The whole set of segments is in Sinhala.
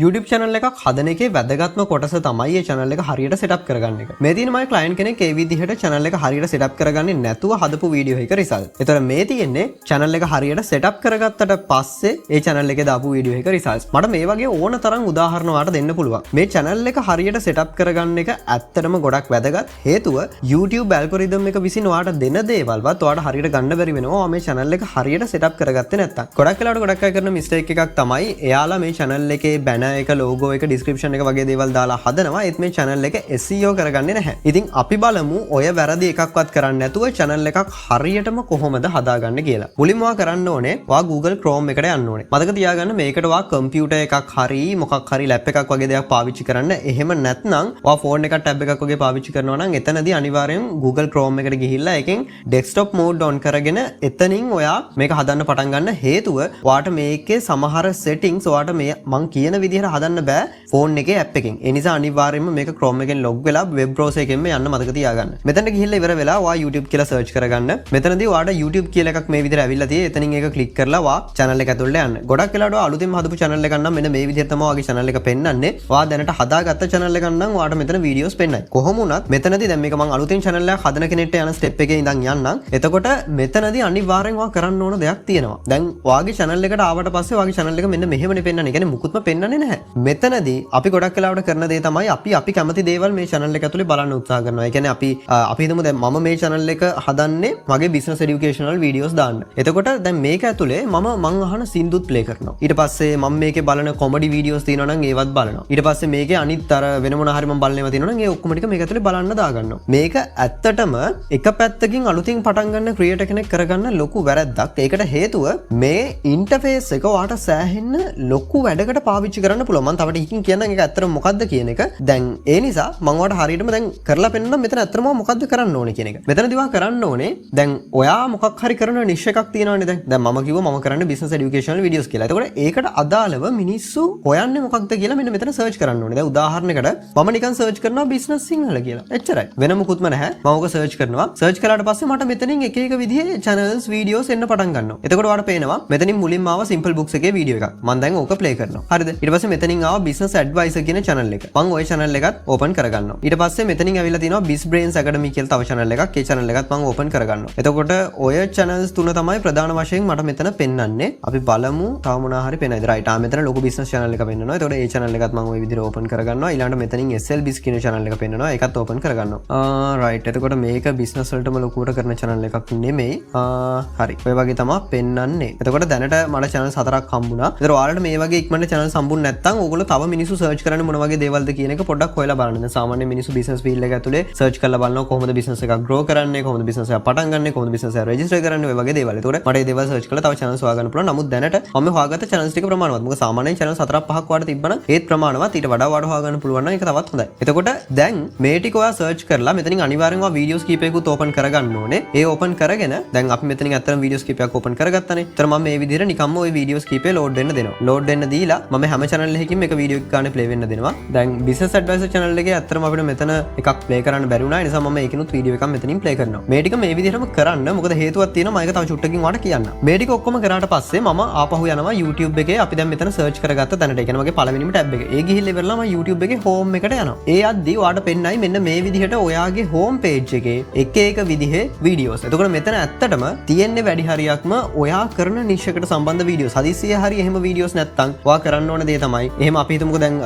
YouTube channel එකක් හදන එකේ වැදගත්ම කොටස තමයි ඒ channel එක හරියට setup කරගන්න එක. මේ තියෙන මගේ client කෙනෙක් ඒ විදිහට channel එක හරියට setup කරගන්නේ නැතුව හදපු වීඩියෝ එක result. ඒතර මේ තියෙන්නේ channel එක හරියට setup කරගත්තට පස්සේ ඒ channel එකේ දාපු වීඩියෝ එක results. මට මේ වගේ ඕන තරම් උදාහරණ ඔයාලට දෙන්න පුළුවන්. මේ channel එක හරියට setup කරගන්න එක ඇත්තටම ගොඩක් වැදගත්. හේතුව YouTube algorithm එක විසින් ඔයාලට දෙන දේවල්වත් ඔයාලට හරියට ගන්න බැරි වෙනවා මේ channel එක හරියට setup කරගත්තේ නැත්තම්. ගොඩක් වෙලාවට ගොඩක් අය කරන mistake එකක් තමයි එයාලා මේ channel එකේ banner එක, logo එක, description එක වගේ දේවල් දාලා හදනවා. ඒත් මේ channel එක SEO කරගන්නේ නැහැ. ඉතින් අපි බලමු ඔය වැරදි එකක්වත් කරන්නේ නැතුව channel එකක් හරියටම කොහොමද හදාගන්න කියලා. මුලින්ම ඔයා කරන්න ඕනේ ඔයා Google Chrome එකට යන්න ඕනේ. මතක තියාගන්න, මේකට ඔයා කම්පියුටර් එකක් හරි මොකක් හරි ලැප් එකක් වගේ දෙයක් පාවිච්චි කරන්න. එහෙම නැත්නම් ඔයා ෆෝන් එකක්, ටැබ් එකක් වගේ පාවිච්චි කරනවා නම් එතනදී අනිවාර්යෙන් Google Chrome එකට ගිහිල්ලා ඒකෙන් desktop mode on කරගෙන එතනින් ඔයා මේක හදන්න පටන් ගන්න. හේතුව ඔයාට මේකේ සමහර settings ඔයාට මේ මං කියන විදිහට හදන්න බෑ ෆෝන් එකේ ඇප් එකෙන්. ඒ නිසා අනිවාර්යයෙන්ම මේක Chrome එකෙන් ලොග් වෙලා වෙබ් බ්‍රවුසර් එකෙන්ම යන්න මතක තියාගන්න. මෙතනට ගිහිල්ලා ඉවර වෙලා ඔයා YouTube කියලා සර්ච් කරගන්න. මෙතනදී ඔයාට YouTube කියලා එකක් මේ විදිහට ඇවිල්ලා තියෙයි. එතනින් ඒක ක්ලික් කරලා ඔයා channel එක ඇතුළට යන්න. ගොඩක් වෙලාවට ඔයා අලුතින්ම හදපු channel එකක් නම් මෙන්න මේ විදිහට තමයි ඔයාගේ channel එක පෙන්නන්නේ. ඔයා දැනට හදාගත්ත channel එකක් නම් ඔයාට මෙතන වීඩියෝස් පෙන්නයි. කොහොම වුණත් මෙතනදී දැන් මේක මං අලුතින් channel එකක් හදන කෙනෙක්ට යන ස්ටෙප් එකේ ඉඳන් යන්නම්. එතකොට මෙතනදී අනිවාර්යෙන් ඔයා කරන්න ඕන දෙයක් තියෙනවා. දැන් ඔයාගේ channel එකට ආවට පස්සේ ඔයාගේ channel එක මෙන්න මෙහෙමනේ පෙන්නන්නේ. ඒ කියන්නේ මුකුත්ම පෙන්නන්නේ නැහැ. මෙතනදී අපි ගොඩක් වෙලාවට කරන දේ තමයි අපි අපි කැමති දේවල් මේ channel එක ඇතුලේ බලන්න උත්සාහ කරනවා. ඒ කියන්නේ අපි අපි හිතමු දැන් මම මේ channel එක හදන්නේ මගේ business educational videos දාන්න. එතකොට දැන් මේක ඇතුලේ මම මං අහන සින්දුත් ප්ලේ කරනවා. ඊට පස්සේ මම මේකේ බලන කොමඩි වීඩියෝස් තියෙනවා නම් ඒවත් බලනවා. ඊට පස්සේ මේකේ අනිත් අර වෙන මොන හරි මම බලන ඒවා තියෙනවා නම් ඒ ඔක්කොම ටික මේක ඇතුලේ බලන්න දාගන්නවා. මේක ඇත්තටම එක පැත්තකින් අලුතින් පටන් ගන්න ක්‍රියේටර් කෙනෙක් කරගන්න ලොකු වැරැද්දක්. ඒකට හේතුව මේ ඉන්ටර්ෆේස් එක ඔයාට සෑහෙන්න ලොකු වැඩකට පාවිච්චි කරන්න පුළුවන්. මම තව ටිකකින් කියන්නම් ඒක ඇත්තටම මොකද්ද කියන එක. දැන් ඒ නිසා මම ඔයාලට හරියටම දැන් කරලා පෙන්නන්නම් මෙතන ඇත්තටම මොකද්ද කරන්න ඕනේ කියන එක. මෙතනදී ඔයා කරන්න ඕනේ දැන් ඔයා මොකක් හරි කරන නිෂ් එකක් තියෙනවනේ දැන්. දැන් මම කිව්වා මම කරන්නේ බිස්නස් එඩියුකේෂනල් වීඩියෝස් කියලා. එතකොට ඒකට අදාළව මිනිස්සු හොයන්නේ මොකක්ද කියලා මෙන්න මෙතන සර්ච් කරන්න ඕනේ. දැන් උදාහරණයකට මම නිකන් සර්ච් කරනවා බිස්නස් සිංහල කියලා. එච්චරයි. වෙන මොකුත්ම නැහැ. මම ඕක සර්ච් කරනවා. සර්ච් කළාට පස්සේ මට මෙතනින් එක එක විදිහේ චැනල්ස්, වීඩියෝස් එන්න පටන් ගන්නවා. එතකොට ඔයාලට පේනවා මෙතනින් මුලින්ම ආව සිම්පල් බුක්ස් එකේ වීඩියෝ එකක්. මම දැන් ඕක ප්ලේ කරනවා. හරිද? ඊට පස්සේ මෙතනින් ආව බිස්නස් ඇඩ්වයිසර් කියන චැනල් එක. මං ඔය චැනල් එකත් ඕපන් කරගන්නවා. ඊට පස්සේ මෙතනින් ඇවිල්ලා තියෙනවා බිස් බ්‍රේන්ස් ඇකඩමි කියලා තව චැනල් එකක්. ඒ චැනල් එකත් මං ඕපන් කරගන්නවා. එතකොට ඔය චැනල්ස් තුන තමයි ප්‍රධාන වශයෙන් මට මෙතන පෙන්වන්නේ. අපි බලමු තව මොනවා හරි පෙන්නයිද. රයිට්. ආ, මෙතන ලොකු බිස්නස් චැනල් එක පෙන්වනවා. එතකොට ඒ චැනල් එකත් මං ඔය විදිහට ඕපන් කරගන්නවා. ඊළඟට මෙතනින් SL Biz කියන චැනල් එක පෙන්වනවා. ඒකත් ඕපන් කරගන්නවා. ආ රයිට්. එතකොට මේක බිස්නස් වලටම ලොකුවට කරන චැනල් එකක් නෙමෙයි. ආ හරි. ඔය වගේ තමයි පෙන්වන්නේ. එතකොට දැනට මට චැනල්ස් හතරක් හම්බුණා. ඒතර ඔයාලට මේ වගේ ඉක්මනට චැනල්ස් හම්බුනේ නැත්නම් ඕගොල්ලෝ තව මිනිස්සු සර්ච් කරන්නේ මොන වගේ දේවල්ද කියන එක පොඩ්ඩක් හොයලා බලන්න. දැන් සාමාන්‍ය මිනිස්සු බිස්නස් ෆීල්ඩ් එක ඇතුලේ සර්ච් කරලා බලනවා කොහොමද බිස්නස් එකක් ග්‍රෝ කරන්නේ, කොහොමද බිස්නස් එකක් පටන් ගන්නෙ, කොහොමද බිස්නස් එක රෙජිස්ටර් කරන්නේ, ඔය වගේ දේවල්. එතකොට මට මේ දේවල් සර්ච් කරලා තව චැනල්ස් හොයාගන්න පුළුවන්. නමුත් දැනට මම හොයාගත්ත චැනල්ස් ටික ප්‍රමාණවත්. මොකද සාමාන්‍යයෙන් චැනල්ස් හතරක් පහක් ඔයාලට තිබ්බනම් ඒත් ප්‍රමාණවත්. ඊට වඩා ඔයාලට හොයාගන්න පුළුවන් නම් ඒක තවත් හොඳයි. එතකොට දැන් මේ ටික ඔයා සර්ච් කරලා මෙතනින් අනිවාර්යෙන්ම ඔයා වීඩියෝස් කීපයකුත් ඕපන් කරගන්න ඕනේ. ඒ ඕපන් කරගෙන දැන් අපි මෙතනින් ඇත්තටම වීඩියෝස් කීපයක් ඕපන් කරගත්තානේ. ඒතර මම මේ විදිහට නිකම්ම ඔය වීඩියෝස් කීපය ලෝඩ් වෙන්න දෙනවා. ලෝඩ් වෙන්න දීලා මම හැම චැනල් එකකින්ම එක වීඩියෝ එකක් ගානේ ප්ලේ වෙන්න දෙනවා. දැන් බිස්නස් ඇඩ්වයිසර් චැනල් එකේ ඇත්තටම අපිට මෙතන එකක් ප්ලේ කරන්න බැරි වුණා. ඒ නිසා මම ඒකිනුත් වීඩියෝ එකක් මෙතනින් ප්ලේ කරනවා. මේ ටික මේ විදිහටම කරන්න. මොකද හේතුවක් තියෙනවා. මම ඒක තව චුට්ටකින් ඔයාලට කියන්නම්. මේ ටික ඔක්කොම කරාට පස්සේ මම ආපහු යනවා YouTube එකේ අපි දැන් මෙතන සර්ච් කරගත්ත තැනට. ඒ කියන්නේ මගේ පළවෙනිම ටැබ් එක. ඒ ගිහිල්ලා ඉවරලා මම YouTube එකේ හෝම් එකට යනවා. ඒ යද්දි ඔයාලට පෙන්නයි මෙන්න මේ විදිහට ඔයාගේ හෝම් පේජ් එකේ එක එක විදිහේ වීඩියෝස්. එතකොට මෙතන ඇත්තටම තියෙන්නේ වැඩි හරියක්ම ඔයා කරන නිෂ් එකට සම්බන්ධ වීඩියෝස්. හදිස්සියේ හරි එහෙම වීඩියෝස් නැත්තම් ඔයා කරන්න ඕන දේ තමයි එහෙම අපි හිතමුකෝ දැන්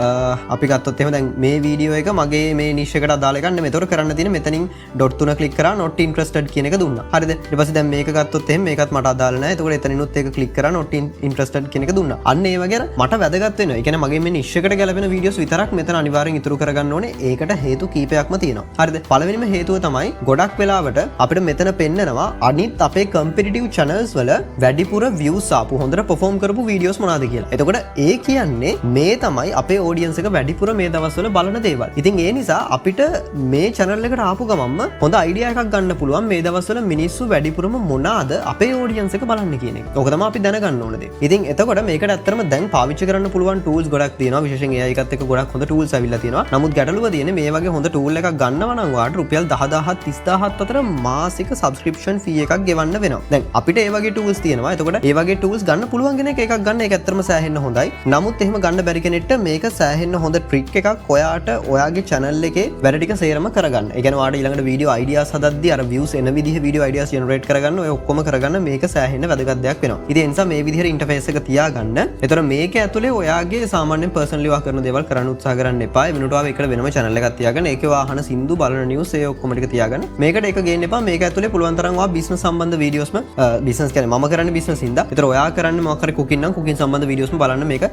අපි ගත්තොත් එහෙම දැන් මේ වීඩියෝ එක මගේ මේ නිෂ් එකට අදාළ එකක් නෙමෙයි. එතකොට කරන්න තියෙන්නේ මෙතනින් ඩොට් තුන ක්ලික් කරා not interested කියන එක දුන්නා. හරිද? ඊට පස්සේ දැන් මේක ගත්තොත් එහෙම මේකත් මට අදාළ නෑ. එතකොට එතනිනුත් ඒක ක්ලික් කරා not interested කියන එක දුන්නා. අන්න ඒ වගේ අර මට වැදගත් වෙනවා. ඒ කියන්නේ මගේ මේ නිෂ් එකට ගැලපෙන වීඩියෝස් විතරක් මෙතන අනිවාර්යෙන් ඉතුරු කරගන්න ඕනේ. ඒකට හේතු කීපයක්ම තියෙනවා. හරිද? පළවෙනිම හේතුව තමයි ගොඩක් වෙලාවට අපිට මෙතන පෙන්නනවා අනිත් අපේ කම්පිටිටිව් චැනල්ස් වල වැඩිපුර views ආපු, හොඳට පර්ෆෝම් කරපු වීඩියෝස් මොනවද කියලා. එතකොට ඒ කියන්නේ මේ තමයි අපේ ඔඩියන්ස් එක වැඩිපුර මේ දවස්වල බලන දේවල්. ඉතින් ඒ නිසා අපිට මේ චැනල් එකට ආපු ගමන්ම හොඳ අයිඩියා එකක් ගන්න පුළුවන් මේ දවස්වල මිනිස්සු වැඩිපුරම මොනවාද අපේ ඔඩියන්ස් එක බලන්නේ කියන එක. ඕක තමයි අපි දැනගන්න ඕන දේ. ඉතින් එතකොට මේකට ඇත්තටම දැන් පාවිච්චි කරන්න පුළුවන් ටූල්ස් ගොඩක් තියෙනවා. විශේෂයෙන් AI එකත් එක්ක ගොඩක් හොඳ ටූල්ස් ඇවිල්ලා තියෙනවා. නමුත් ගැටලුව තියෙන්නේ මේ වගේ හොඳ ටූල් එකක් ගන්නවා නම් ඔයාලට රුපියල් 10,000 30,000 අතර මාසික සබ්ස්ක්‍රිප්ෂන් ෆී එකක් ගෙවන්න වෙනවා. දැන් අපිට ඒ වගේ ටූල්ස් තියෙනවා. එතකොට ඒ වගේ ටූල්ස් ගන්න පුළුවන් කෙනෙක් එකක් ගන්න, ඒක ඇත්තටම සෑහෙන්න හොඳයි. නමුත් එහෙම ගන්න බැරි කෙනෙක්ට මේක සෑහෙන්න හොඳ ට්‍රික් එකක් ඔයාට ඔයාගේ channel එකේ වැඩ ටික සේරම කරගන්න. ඒ කියන්නේ ඔයාට ඊළඟට වීඩියෝ අයිඩියාස් හදද්දි අර views එන විදිහ වීඩියෝ අයිඩියාස් ජෙනරේට් කරගන්න, ඔය ඔක්කොම කරගන්න මේක සෑහෙන්න වැදගත් දෙයක් වෙනවා. ඉතින් ඒ නිසා මේ විදිහට ඉන්ටර්ෆේස් එක තියාගන්න. එතකොට මේක ඇතුලේ ඔයාගේ සාමාන්‍යයෙන් පර්සනලි ඔයා කරන දේවල් කරන්න උත්සාහ කරන්න එපා. ඒ වෙනුවට ඔයා ඒකට වෙනම channel එකක් තියාගන්න. ඒකේ ඔයා අහන සින්දු, බලන නිවුස්, ඒ ඔක්කොම ටික තියාගන්න. මේකට එක ගේන්න එපා. මේක ඇතුලේ පුළුවන් තරම් ඔයා බිස්නස් සම්බන්ධ වීඩියෝස්ම, බිස්නස් කියන්නේ මම කරන්නේ බිස්නස් හින්දා. ඒතර ඔයා කරන්නේ මොකක් හරි කුකින් නම් කුකින් සම්බන්ධ වීඩියෝස්ම බලන්න මේක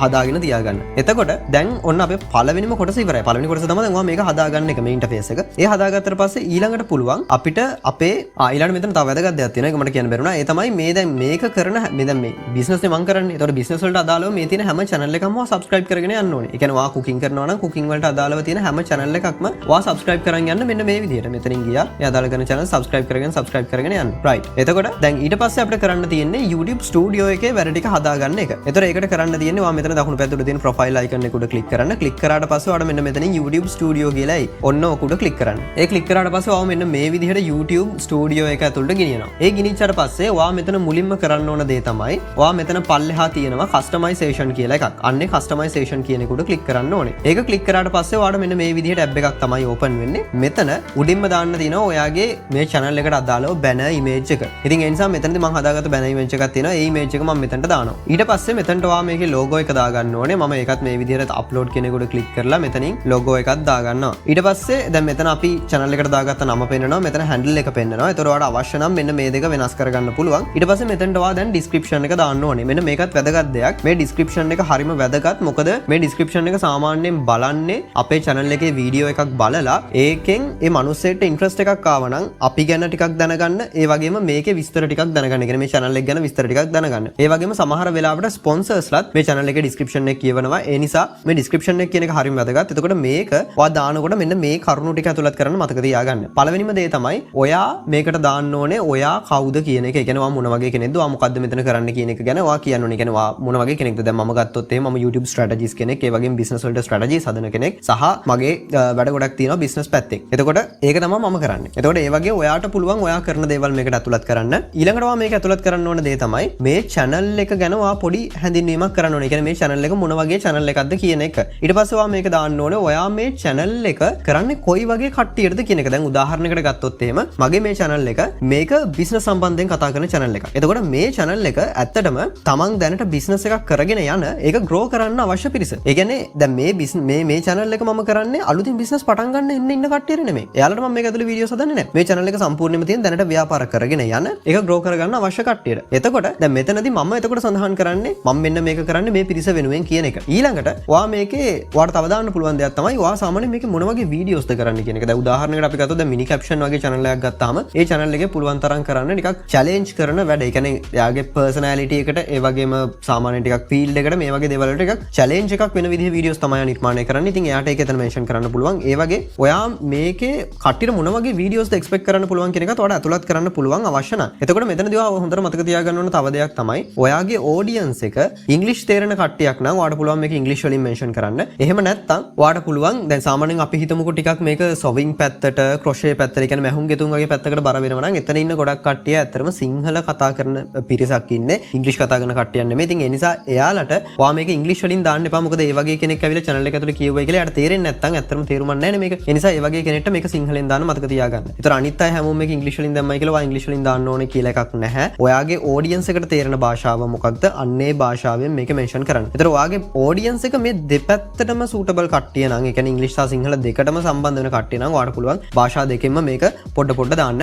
හදාගෙන තියාගන්න. එතකොට දැන් ඔන්න අපේ පළවෙනිම කොටස ඉවරයි. පළවෙනි කොටස තමයි දැන් ඔයා මේක හදාගන්න එක, මේ ඉන්ටර්ෆේස් එක. ඒ හදාගත්තට පස්සේ ඊළඟට පුළුවන් අපිට අපේ ඊළඟට මෙතන තව වැදගත් දෙයක් තියෙනවා. ඒක මට කියන්න බැරි වුණා. ඒ තමයි මේ දැන් මේක කරන මේ දැන් මේ බිස්නස් නේ මං කරන්නේ. ඒතකොට බිස්නස් වලට අදාළව මේ තියෙන හැම චැනල් එකක්ම ඔයා සබ්ස්ක්‍රයිබ් කරගෙන යන්න ඕනේ. ඒ කියන්නේ ඔයා කුකින් කරනවා නම් කුකින් වලට අදාළව තියෙන හැම චැනල් එකක්ම ඔයා සබ්ස්ක්‍රයිබ් කරන් යන්න මෙන්න මේ විදිහට. මෙතනින් ගියා. ඒ අදාළ කරන චැනල් සබ්ස්ක්‍රයිබ් කරගෙන සබ්ස්ක්‍රයිබ් කරගෙන යන්න. රයිට්. එතකොට දැන් ඊට පස්සේ අපිට කරන්න තියෙන්නේ YouTube Studio එකේ වැඩ ටික හදාගන්න එක. එතකොට ඒකට කරන්න තියෙන්නේ ඔයා මෙතන දකුණු පැත්තට තියෙන ප්‍රොෆයිල් අයිකන් එක උඩ ක්ලික් කරන්න. ක්ලික් කරාට පස්සේ ඔයාට මෙන්න මෙතනින් YouTube Studio කියලා එයි. ඔන්න ඔක උඩ ක්ලික් කරන්න. ඒ ක්ලික් කරාට පස්සේ ඔයා මෙන්න මේ විදිහට YouTube Studio එක ඇතුළට ගෙනියනවා. ඒ ගෙනිච්චට පස්සේ ඔයා මෙතන මුලින්ම කරන්න ඕන දේ තමයි ඔයා මෙතන පල්ලෙහා තියෙනවා කස්ටමයිසේෂන් කියලා එකක්. අන්නේ කස්ටමයිසේෂන් කියන එක උඩ ක්ලික් කරන්න ඕනේ. ඒක ක්ලික් කරාට පස්සේ ඔයාට මෙන්න මේ විදිහට ඇප් එකක් තමයි ඕපන් වෙන්නේ. මෙතන උඩින්ම දාන්න තියෙනවා ඔයාගේ මේ channel එකට අදාළව බැනර් ඉමේජ් එක. ඉතින් ඒ නිසා මෙතනදී මම හදාගත්ත බැනර් ඉමේජ් එකක් තියෙනවා. ඒ ඉමේජ් එක මම මෙතනට දානවා. ඊට පස්සේ මෙතනට ඔයා මේකේ ලෝගෝ එක දාගන්න ඕනේ. මම ඒකත් මේ විදිහට අප්ලෝඩ් කියන එක උඩ ක්ලික් කරලා මෙතනින් ලෝගෝ එකක් දාගන්නවා. ඊට පස්සේ දැන් මෙතන අපි channel එකට දාගත්ත නම පෙන්නනවා. මෙතන හැන්ඩල් එක පෙන්නනවා. ඒතකොට ඔයාලට අවශ්‍ය නම් මෙන්න මේ දෙක වෙනස් කරගන්න පුළුවන්. ඊට පස්සේ මෙතනට ඔයා දැන් ඩිස්ක්‍රිප්ෂන් එක දාන්න ඕනේ. මෙන්න මේකත් වැදගත් දෙයක්. මේ ඩිස්ක්‍රිප්ෂන් එක හරිම වැදගත්. මොකද මේ ඩිස්ක්‍රිප්ෂන් එක සාමාන්‍යයෙන් බලන්නේ අපේ channel එකේ වීඩියෝ එකක් බලලා ඒකෙන් ඒ මනුස්සයෙක්ට ඉන්ට්‍රස්ට් එකක් ආව නම් අපි ගැන ටිකක් දැනගන්න, ඒ වගේම මේකේ විස්තර ටිකක් දැනගන්න. ඒ කියන්නේ මේ channel එක ගැන විස්තර ටිකක් දැනගන්න. ඒ වගේම සමහර වෙලාවට ස්පොන්සර්ස්ලත් මේ channel එකේ ඩිස්ක්‍රිප්ෂන් එක කියවනවා. ඒ නිසා මේ ඩිස්ක්‍රිප්ෂන් එක කියන එක හරිම වැදගත්. එතකොට මේක ඔයා දානකොට මෙන්න මේ කරුණු ටික ඇතුළත් කරන්න මතක තියාගන්න. පළවෙනිම දේ තමයි ඔයා මේකට දාන්න ඕනේ ඔයා කවුද කියන එක. ඒ කියන්නේ ඔයා මොන වගේ කෙනෙක්ද? ඔයා මොකද්ද මෙතන කරන්න කියන එක ගැන ඔයා කියන්න ඕනේ. ඒ කියන්නේ ඔයා මොන වගේ කෙනෙක්ද? දැන් මම ගත්තොත් එහෙම මම YouTube strategist කෙනෙක්. ඒ වගේම බිස්නස් වලට ස්ට්‍රැටජිස් හදන කෙනෙක් සහ මගේ වැඩ ගොඩක් තියෙනවා බිස්නස් පැත්තෙන්. එතකොට ඒක තමයි මම කරන්නේ. එතකොට ඒ වගේ ඔයාට පුළුවන් ඔයා කරන දේවල් මේකට ඇතුළත් කරන්න. ඊළඟට ඔයා මේක ඇතුළත් කරන්න ඕන දේ තමයි මේ channel එක ගැන ඔයා පොඩි හැඳින්වීමක් කරන්න ඕනේ. ඒ කියන්නේ මේ channel එක මොන වගේ channel එකක්ද කියන එක. ඊට පස්සේ ඔයා මේක දාන්න ඕනේ ඔයා මේ channel එක කරන්නේ කොයි වගේ කට්ටියටද කියන එක. දැන් උදාහරණයකට ගත්තොත් එහෙම මගේ මේ channel එක මේක බිස්නස් සම්බන්ධයෙන් කතා කරන channel එකක්. එතකොට මේ channel එක ඇත්තටම තමන් දැනට බිස්නස් එකක් කරගෙන යන ඒක ග්‍රෝ කරන්න අවශ්‍ය පිරිස. ඒ කියන්නේ දැන් මේ බිස්නස් මේ මේ channel එක මම කරන්නේ අලුතින් බිස්නස් පටන් ගන්න එන්න ඉන්න කට්ටියට නෙමෙයි. එයාලට මම මේක ඇතුලේ වීඩියෝස් හදන්නේ නැහැ. මේ channel එක සම්පූර්ණයෙන්ම තියෙන දැනට ව්‍යාපාර කරගෙන යන ඒක ග්‍රෝ කරගන්න අවශ්‍ය කට්ටියට. එතකොට දැන් මෙතනදී මම එතකොට සඳහන් කරන්නේ මම මෙන්න මේක කරන්නේ මේ පිරිස වෙනුවෙන් කියන එක. ඊළඟට ඔයා මේකේ ඔයාට තව දාන්න පුළුවන් දෙයක් තමයි ඔයා සාමාන්‍යයෙන් මේකේ මොන වගේ වීඩියෝස්ද කරන්න කියන එක. දැන් උදාහරණයකට අපි ගත්තොත් දැන් මිනි කැප්ෂන් වගේ channel එකක් ගත්තාම ඒ channel එකේ පුළුවන් තරම් කරන්න ටිකක් චැලෙන්ජ් කරන වැඩ. ඒ කියන්නේ එයාගේ පර්සනැලිටි එකට, ඒ වගේම සාමාන්‍ය ටිකක් ෆීල්ඩ් එකට, මේ වගේ දේවල් වලට ටිකක් චැලෙන්ජ් එකක් වෙන විදිහේ වීඩියෝස් තමයි එයා නිර්මාණය කරන්නේ. ඉතින් එයාට ඒක එතන මෙන්ෂන් කරන්න පුළුවන්. ඒ වගේ ඔයා මේකේ කට්ටියට මොන වගේ වීඩියෝස්ද එක්ස්පෙක්ට් කරන්න පුළුවන් කියන එකත් ඔයාට ඇතුළත් කරන්න පුළුවන් අවශ්‍ය නම්. එතකොට මෙතනදී ඔයා හොඳට මතක තියාගන්න ඕන තව දෙයක් තමයි ඔයාගේ ඔඩියන්ස් එක ඉංග්‍රීසි තේරෙන කට්ටියක් නම් ඔයාට පුළුවන් මේක ඉංග්‍රීසි වලින් මෙන්ෂන් කරන්න. එහෙම නැත්නම් ඔයාට පුළුවන් දැන් සාමාන්‍යයෙන් අපි හිතමුකෝ ටිකක් මේක සොවිං පැත්තට, ක්‍රොෂේ පැත්තට, ඒ කියන්නේ මැහුම් ගෙතුම් වගේ පැත්තකට බර වෙනවා නම් එතන ඉන්න ගොඩක් කට්ටිය ඇත්තටම සිංහල කතා කරන පිරිසක් ඉන්නේ. ඉංග්‍රීසි කතා කරන කට්ටියක් නෙමෙයි. ඉතින් ඒ නිසා එයාලට ඔයා මේක ඉංග්‍රීසි වලින් දාන්න එපා. මොකද ඒ වගේ කෙනෙක් ඇවිල්ලා චැනල් එක ඇතුලේ කියුවයි කියලා එයාට තේරෙන්නේ නැත්නම් ඇත්තටම තේරුමක් නැහැ නේ මේක. ඒ නිසා ඒ වගේ කෙනෙක්ට මේක සිංහලෙන් දාන්න මතක තියාගන්න. ඒතර අනිත් අය හැමෝම මේක ඉංග්‍රීසි වලින් දැම්මයි කියලා ඔයා ඉංග්‍රීසි වලින් දාන්න ඕනේ කියලා එකක් නැහැ. ඔයාගේ ඔඩියන්ස් එකට තේරෙන භාෂාව මොකක්ද? අන්න ඒ භාෂාවෙන් මේක මෙන්ෂන් කරන්න. ඒතර ඔයාගේ ඔඩියන්ස් එක මේ දෙපැත්තටම සූටබල් කට්ටිය නම්, ඒ කියන්නේ ඉංග්‍රීසි සහ සිංහල දෙකටම සම්බන්ධ වෙන කට්ටිය නම් ඔයාට පුළුවන් භාෂා දෙකෙන්ම මේක පොඩ පොඩ දාන්න.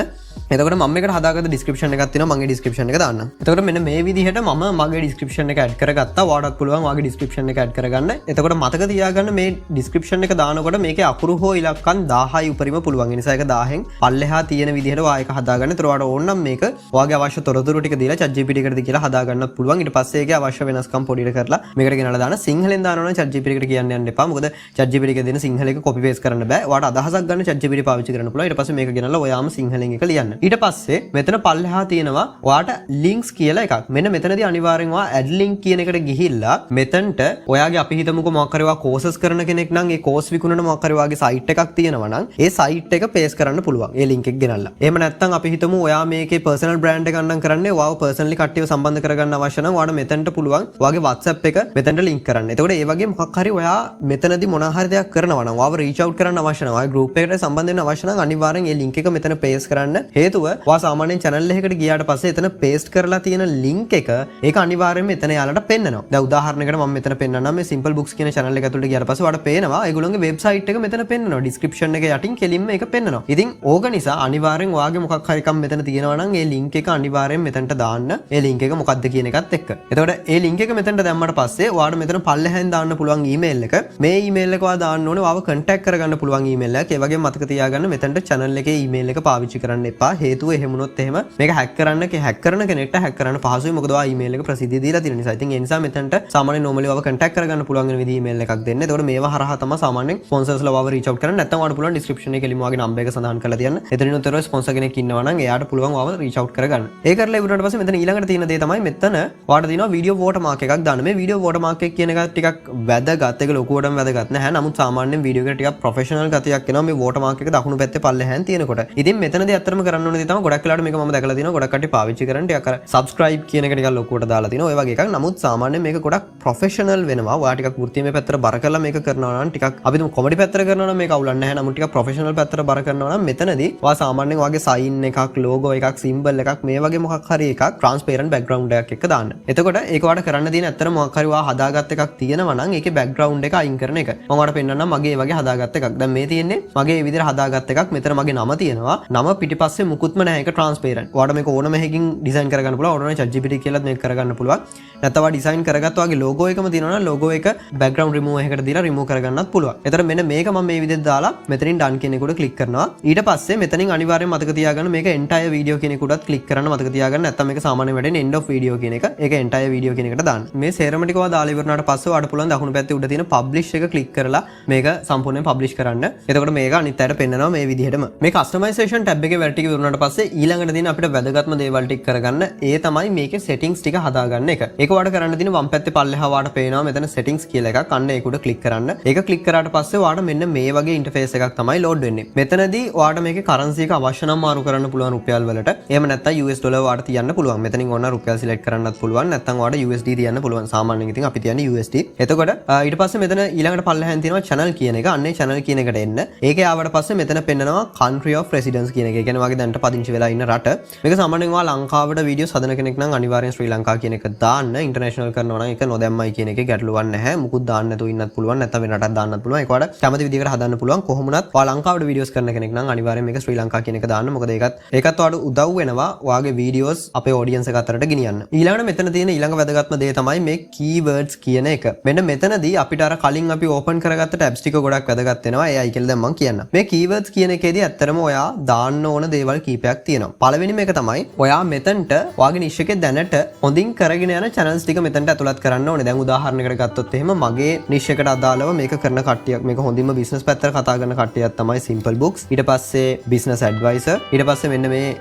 එතකොට මම මේකට හදාගත්ත ඩිස්ක්‍රිප්ෂන් එකක් තියෙනවා. මගේ ඩිස්ක්‍රිප්ෂන් එක දාන්න. එතකොට මෙන්න මේ විදිහට මම මගේ ඩිස්ක්‍රිප්ෂන් එක ඇඩ් කරගත්තා. ඔයාටත් පුළුවන් ඔයාගේ ඩිස්ක්‍රිප්ෂන් එක ඇඩ් කරගන්න. එතකොට මතක තියාගන්න මේ ඩිස්ක්‍රිප්ෂන් එක දානකොට මේකේ අකුරු හෝ ඉලක්කම් 1000යි උපරිම පුළුවන්. ඒ නිසා ඒක 1000න් පල්ලෙහා තියෙන විදිහට ඔයා ඒක හදාගන්න. එතකොට ඔයාට ඕන නම් මේක ඔයාගේ අවශ්‍ය තොරතුරු ටික දීලා ChatGPT එකට කියලා හදාගන්නත් පුළුවන්. ඊට පස්සේ ඒකේ අවශ්‍ය වෙනස්කම් පොඩියට කරලා මේකට ගෙනල්ලා දාන්න. සිංහලෙන් දානවා නම් ChatGPT එකට කියන්න යන්න එපා. මොකද ChatGPT එකේ දෙන සිංහල එක කොපි පේස්ට් කරන්න බෑ. ඔයාට අදහසක් ගන්න ChatGPT පාවිච්චි කරන්න පුළුවන්. ඊට පස්සේ මේක ගෙනල්ලා ඔයාම සිංහලෙන් එක ලියන්න. ඊට පස්සේ මෙතන පල්ලෙහා තියෙනවා ඔයාට links කියලා එකක්. මෙන්න මෙතනදී අනිවාර්යෙන් ඔයා add link කියන එකට ගිහිල්ලා මෙතනට ඔයාගේ, අපි හිතමුකෝ මොකක් හරි ඔයා කෝසස් කරන කෙනෙක් නම්, ඒ කෝස් විකුණන මොකක් හරි ඔයාගේ සයිට් එකක් තියෙනවා නම්, ඒ සයිට් එක පේස්ට් කරන්න පුළුවන් ඒ ලින්ක් එක ගෙනල්ලා. එහෙම නැත්නම් අපි හිතමු ඔයා මේකේ පර්සනල් බ්‍රෑන්ඩ් එකක් නම් කරන්නේ, ඔයාව පර්සනලි කට්ටියව සම්බන්ධ කරගන්න අවශ්‍ය නම් ඔයාට මෙතනට පුළුවන් ඔයාගේ WhatsApp එක මෙතනට ලින්ක් කරන්න. එතකොට ඒ වගේ මොකක් හරි ඔයා මෙතනදී මොන හරි දෙයක් කරනවා නම්, ඔයාව රීච් අවුට් කරන්න අවශ්‍ය නම්, ඔයාගේ ගෲප් එකට සම්බන්ධ වෙන්න අවශ්‍ය නම්, අනිවාර්යෙන් ඒ ලින්ක් එක මෙතන පේස්ට් කරන්න. හේතුව ඔයා සාමාන්‍යයෙන් චැනල් එකකට ගියාට පස්සේ එතන පේස්ට් කරලා තියෙන ලින්ක් එක, ඒක අනිවාර්යෙන්ම එතන එයාලට පෙන්නනවා. දැන් උදාහරණයකට මම මෙතන පෙන්නන්නම්. මේ Simple Books කියන චැනල් එක ඇතුළට ගියාට පස්සේ ඔයාලට පේනවා ඒගොල්ලෝගේ වෙබ්සයිට් එක මෙතන පෙන්නනවා. ඩිස්ක්‍රිප්ෂන් එක යටින් කෙලින්ම ඒක පෙන්නනවා. ඉතින් ඕක නිසා අනිවාර්යෙන් ඔයාගේ මොකක් හරි එකක් මෙතන තියෙනවා නම් ඒ ලින්ක් එක අනිවාර්යෙන් මෙතනට දාන්න. ඒ ලින්ක් එක මොකක්ද කියන එකත් එක්ක. එතකොට ඒ ලින්ක් එක මෙතනට දැම්මට පස්සේ ඔයාලට මෙතන පල්ලෙහෙන් දාන්න පුළුවන් ඊමේල් එක. මේ ඊමේල් එක ඔයා දාන්න ඕනේ ඔයාව කන්ටැක්ට් කරගන්න පුළුවන් ඊමේල් එකක්. ඒ වගේම මතක තියාගන්න, මෙතනට චැනල් එකේ ඊමේල් එක පාවිච්චි කරන්න එපා. හේතුව එහෙම වුණොත් එහෙම මේක හැක් කරන්න හැක් කරන කෙනෙක්ට හැක් කරන්න පහසුයි. මොකද ඔයා ඊමේල් එක ප්‍රසිද්ධිය දීලා තියෙන නිසා. ඉතින් ඒ නිසා මෙතනට සාමාන්‍ය නෝමලි ඔයාව කන්ටැක්ට් කරගන්න පුළුවන් වෙන විදිහ ඊමේල් එකක් දෙන්න. එතකොට මේවා හරහා තමයි සාමාන්‍යයෙන් ස්පොන්සර්ස්ලා ඔයාව රීච් අවුට් කරන්නේ. නැත්නම් ඔයාලට පුළුවන් ඩිස්ක්‍රිප්ෂන් එකේ කෙලින්ම ඔයාගේ නම්බර් එක සඳහන් කරලා තියන්න. එතනින් උතර ස්පොන්සර් කෙනෙක් ඉන්නවා නම් එයාට පුළුවන් ඔයාව රීච් අවුට් කරගන්න. ඒ කරලා ඉවරනට පස්සේ මෙතන ඊළඟට තියෙන දේ තමයි මෙතන ඔයාලට තියෙනවා වීඩියෝ වෝටර්මාර්ක් එකක් දාන්න. මේ වීඩියෝ වෝටර්මාර්ක් එක කියන එක ටිකක් වැදගත්. ඒක ලොකුවටම වැදගත් නැහැ. නමුත් සාමාන්‍යයෙන් වීඩියෝ එකට ටිකක් ප්‍රොෆෙෂනල් ගතියක් එනවා මේ වෝටර්මාර්ක් එක දකුණු පැත්තේ පල්ලෙහාන් තියෙනකොට. ඉතින් මෙතනදී ඇත්තටම කරන්න ඕන දේ තමයි, ගොඩක් වෙලාවට මේක මම දැකලා තියෙනවා ගොඩක් කට්ටිය පාවිච්චි කරන ටිකක් අර සබ්ස්ක්‍රයිබ් කියන එක ටිකක් ලොකුවට දාලා තිනවා, ඔය වගේ එකක්. නමුත් සාමාන්‍යයෙන් මේක ගොඩක් ප්‍රොෆෙෂනල් වෙනවා. ඔයා ටිකක් වෘත්තීමය පැත්තට බර කරලා මේක කරනවා නම්, ටිකක් අපි හිතමු කොමඩි පැත්තට කරනවා නම් මේක අවුලක් නැහැ. නමුත් ටිකක් ප්‍රොෆෙෂනල් පැත්තට බර කරනවා නම් මෙතනදී ඔයා සාමාන්‍යයෙන් ඔයාගේ සයින් එකක්, ලෝගෝ එකක්, සිම්බල් එකක්, මේ වගේ මොකක් හරි එකක් ට්‍රාන්ස්පේරන්ට් බැක්ග්‍රවුන්ඩ් එකක් එක්ක දාන්න. එතකොට ඒක ඔයාට කරන්න තියෙන ඇත්තට මොකක් හරි ඔයා හදාගත්ත එකක් තියෙනවා නම් ඒකේ බැක්ග්‍රවුන්ඩ් එක අයින් කරන එක. මම ඔයාලට පෙන්නන්නම් මගේ ඒ වගේ හදාගත්ත එකක්. දැන් මේ තියෙන්නේ මගේ ඒ විදිහට හදාගත්ත එකක්. මෙතන මගේ නම තියෙනවා. නම පිටිපස්සේ මුකුත්ම නැහැ. ඒක ට්‍රාන්ස්පේරන්ට්. ඔයාලට මේක ඕනම එකකින් ඩිසයින් කරගන්න පුළුවන්. ඕනම ChatGPT කියලාත් මේක කරගන්න පුළුවන්. නැත්නම් ඔයා ඩිසයින් කරගත්ත ඔයාගේ ලෝගෝ එකම තියෙනවා නම් ලෝගෝ එක බැක්ග්‍රවුන්ඩ් රිමූව් එකකට දීලා රිමූව් කරගන්නත් පුළුවන්. එතකොට මෙන්න මේක මම මේ විදිහට දාලා මෙතනින් ඩන් කියන එකට ක්ලික් කරනවා. ඊට පස්සේ මෙතනින් අනිවාර්යෙන් මතක තියාගන්න, මේක එන්ටයර් වීඩියෝ කියන එකටත් ක්ලික් කරන්න මතක තියාගන්න. නැත්නම් මේක සාමාන්‍යයෙන් වැටෙන්නේ end of video කියන එක. ඒක එන්ටයර් වීඩියෝ කියන එකට දාන්න. මේ සේරම ටික ඔයා දාලා ඉවර වුණාට පස්සේ ඔයාලට පුළුවන් දකුණු පැත්තේ උඩ තියෙන පබ්ලිෂ් එක ක්ලික් කරලා මේක සම්පූර්ණයෙන් පබ්ලිෂ් කරන්න. එතකොට මේක අනිත් අයට පෙන්නනවා මේ විදිහටම. මේ කස්ටමයිසේෂන් ටැබ් එකේ වැඩ ටික ඉවර වුණාට පස්සේ ඊළඟට තියෙන අපිට වැදගත්ම දේවල් ටික කරගන්න, ඒ තමයි මේකේ සෙටින්ග්ස් ටික හදාගන්න එක. ඒක ඔයාලට කරන්න තියෙන වම් පැත්තේ පල්ලෙහා ඔයාලට පේනවා මෙතන සෙටින්ග්ස් කියලා එකක්. අන්න ඒක උඩ ක්ලික් කරන්න. ඒක ක්ලික් කරාට පස්සේ ඔයාලට මෙන්න මේ වගේ ඉන්ටර්ෆේස් එකක් තමයි ලෝඩ් වෙන්නේ. මෙතනදී ඔයාලට මේකේ කරන්සි එක අවශ්‍ය නම් මාරු කරන්න පුළුවන් රුපියල් වලට. එහෙම නැත්නම් US dollar ඔයාලට තියන්න පුළුවන්. මෙතනින් ඕන රුපියල් සිලෙක්ට් කරන්නත් පුළුවන්. නැත්නම් ඔයාලට USD තියන්න පුළුවන්. සාමාන්‍යයෙන් ඉතින් අපි තියන්නේ USD. එතකොට ඊට පස්සේ මෙතන ඊළඟට පල්ලෙහාන් තියෙනවා channel කියන එක. අන්න ඒ channel කියන එකට එන්න. ඒක ආවට පස්සේ මෙතන පෙන්නනවා country of residence කියන එක. ඒ කියන්නේ ඔයාගේ දැනට පදිංචි වෙලා ඉන්න රට. මේක සාමාන්‍යයෙන් ඔයා ලංකාවට වීඩියෝස් හදන කෙනෙක් නම් අනිවාර්යෙන් ශ්‍රී ලංකා කියන එක දාන්න. ඉන්ටර්නැෂනල් කරනවා නම් ඒක නොදැම්මයි කියන එකේ ගැටලුවක් නැහැ. මුකුත් දාන්න නැතුව ඉන්නත් පුළුවන්. නැත්නම් වෙන රටක් දාන්නත් පුළුවන්. ඒක ඔයාලට කැමති විදිහකට හදන්න පුළුවන්. කොහොම වුණත් ඔයා ලංකාවට වීඩියෝස් කරන කෙනෙක් නම් අනිවාර්යෙන් මේක ශ්‍රී ලංකා කියන එක දාන්න. මොකද ඒකත් ඒකත් ඔයාලට උදව් වෙනවා ඔයාගේ වීඩියෝස් අපේ ඔඩියන්ස් එක අතරට ගෙනියන්න. ඊළඟට මෙතන තියෙන ඊළඟ වැදගත්ම දේ තමයි මේ කීවර්ඩ්ස් කියන එක. මෙන්න මෙතනදී අපිට අර කලින් අපි ඕපන් කරගත්ත ටැබ්ස් ටික ගොඩක් වැදගත් වෙනවා. ඒ අයි කියලා දැන් මං කියන්නම්. මේ කීවර්ඩ්ස් කියන එකේදී ඇත්තටම ඔයා දාන්න ඕන දේවල් කීපයක් තියෙනවා. පළවෙනිම එක තමයි ඔයා මෙතනට ඔයාගේ නිෂ් එකේ දැනට හොඳින් කරගෙන යන චැනල්ස් ටික මෙතනට ඇතුළත් කරන්න ඕනේ. දැන් උදාහරණයකට ගත්තොත් එහෙම මගේ නිෂ් එකට අදාළව මේක කරන කට්ටියක්, මේක හොඳින්ම බිස්නස් පැත්තට කතා කරන කට්ටියක් තමයි Simple Books. ඊට පස්සේ Business Advisor, ඊට පස්සේ මෙන්න මේ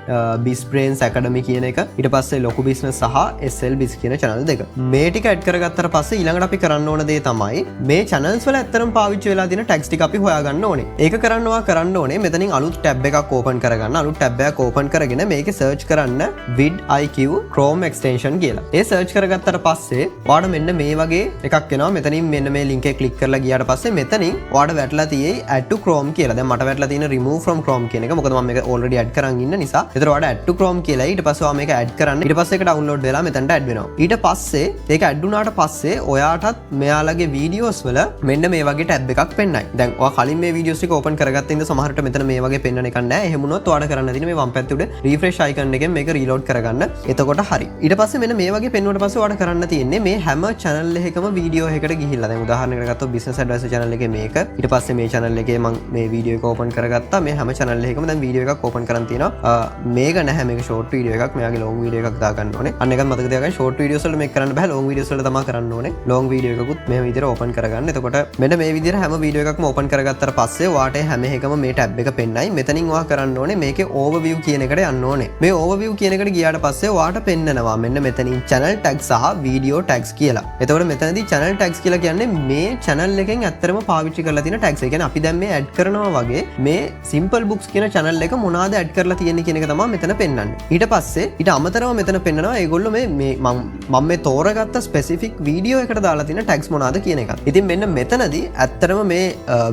Biz Brains Academy කියන එක, ඊට පස්සේ ලොකු බිස්නස් සහ SL Biz කියන චැනල් දෙක. මේ ටික ඇඩ් කරගත්තට පස්සේ ඊළඟට අපි කරන්න ඕන දේ තමයි මේ චැනල්ස් වල ඇත්තටම පාවිච්චි වෙලා තියෙන ටැග්ස් ටික අපි හොයාගන්න ඕනේ. ඒක කරන්න ඔයා කරන්න ඕනේ මෙතනින් අලුත් ටැබ් එකක් ඕපන් කරගන්න. අලුත් ටැබ් එකක් ඕපන් කරගෙන මේකේ සර්ච් කරන්න vidIQ Chrome extension කියලා. ඒ සර්ච් කරගත්තට පස්සේ ඔයාලට මෙන්න මේ වගේ එකක් එනවා. මෙතනින් මෙන්න මේ ලින්ක් එක ක්ලික් කරලා ගියාට පස්සේ මෙතනින් ඔයාලට වැටලා තියෙයි add to Chrome කියලා. දැන් මට වැටලා තියෙන remove from Chrome කියන එක. මොකද මම මේක already add කරන් ඉන්න නිසා. ඒතර ඔයාලට add to Chrome කියලා, ඊට පස්සේ ඔයා මේක add කරන්න. ඊට පස්සේ ඒක ඩවුන්ලෝඩ් වෙලා මෙතනට ඇඩ් වෙනවා. ඊට පස්සේ ඒක ඇඩ් වුණාට පස්සේ ඔයාටත් මෙයාලගේ වීඩියෝස් වල මෙන්න මේ වගේ ටැබ් එකක් පෙන්නයි. දැන් ඔයා කලින් මේ වීඩියෝස් ටික ඕපන් කරගත්ත හින්දා සමහරට මෙතන මේ වගේ පෙන්නන එකක් නෑ. එහෙම වුණොත් ඔයාලට කරන්න තියෙන්නේ මේ වම් පැත්තේ උඩ රිෆ්‍රෙෂ් අයිකන් එකෙන් මේක රීලෝඩ් කරගන්න. එතකොට හරි. ඊට පස්සේ මෙන්න මේ වගේ පෙන්නුවට පස්සේ ඔයාලට කරන්න තියෙන්නේ මේ හැම චැනල් එකකම වීඩියෝ එකකට ගිහිල්ලා, දැන් උදාහරණයකට ගත්තොත් බිස්නස් ඇඩ්වයිසර් චැනල් එකේ මේක, ඊට පස්සේ මේ චැනල් එකේ මං මේ වීඩියෝ එක ඕපන් කරගත්තා. මේ හැම චැනල් එකකම දැන් වීඩියෝ එකක් ඕපන් කරන් තියෙනවා. මේක නැහැ, මේක ෂෝට් වීඩියෝ එකක්. මෙයාගේ ලොං වීඩියෝ එකක් දාගන්න ඕනේ. අන්න එකත් මතක තියාගන්න, ෂෝට් වීඩියෝස් වලට මේක කරන්න බෑ, ලොං වීඩියෝස් වලට තමයි කරන්න ඕනේ. ලොං වීඩියෝ එකකුත් මේ විදිහට ඕපන් කරගන්න. එතකොට මෙන්න මේ විදිහට හැම වීඩියෝ එකක්ම ඕපන් කරගත්තට පස්සේ ඔයාට හැම එකම මේ ටැබ් එක පෙන්නයි. මෙතනින් ඔයා කරන්න ඕනේ මේකේ overview කියන එකට යන්න ඕනේ. මේ overview කියන එකට ගියාට පස්සේ ඔයාට පෙන්නනවා මෙන්න මෙතනින් channel tags සහ video tags කියලා. එතකොට මෙතනදී channel tags කියලා කියන්නේ මේ channel එකෙන් ඇත්තටම පාවිච්චි කරලා තියෙන tags. ඒ කියන්නේ අපි දැන් මේ add කරනවා වගේ මේ Simple Books කියන channel එක මොනවාද add කරලා තියෙන්නේ කියන එක තමයි මෙතන පෙන්වන්නේ. ඊට පස්සේ ඊට අමතරව මෙතන පෙන්නනවා ඒගොල්ලෝ මේ මේ මම මම මේ තෝරගත්ත ස්පෙසිෆික් වීඩියෝ එකට දාලා තියෙන ටැග්ස් මොනවාද කියන එකත්. ඉතින් මෙන්න මෙතනදී ඇත්තටම මේ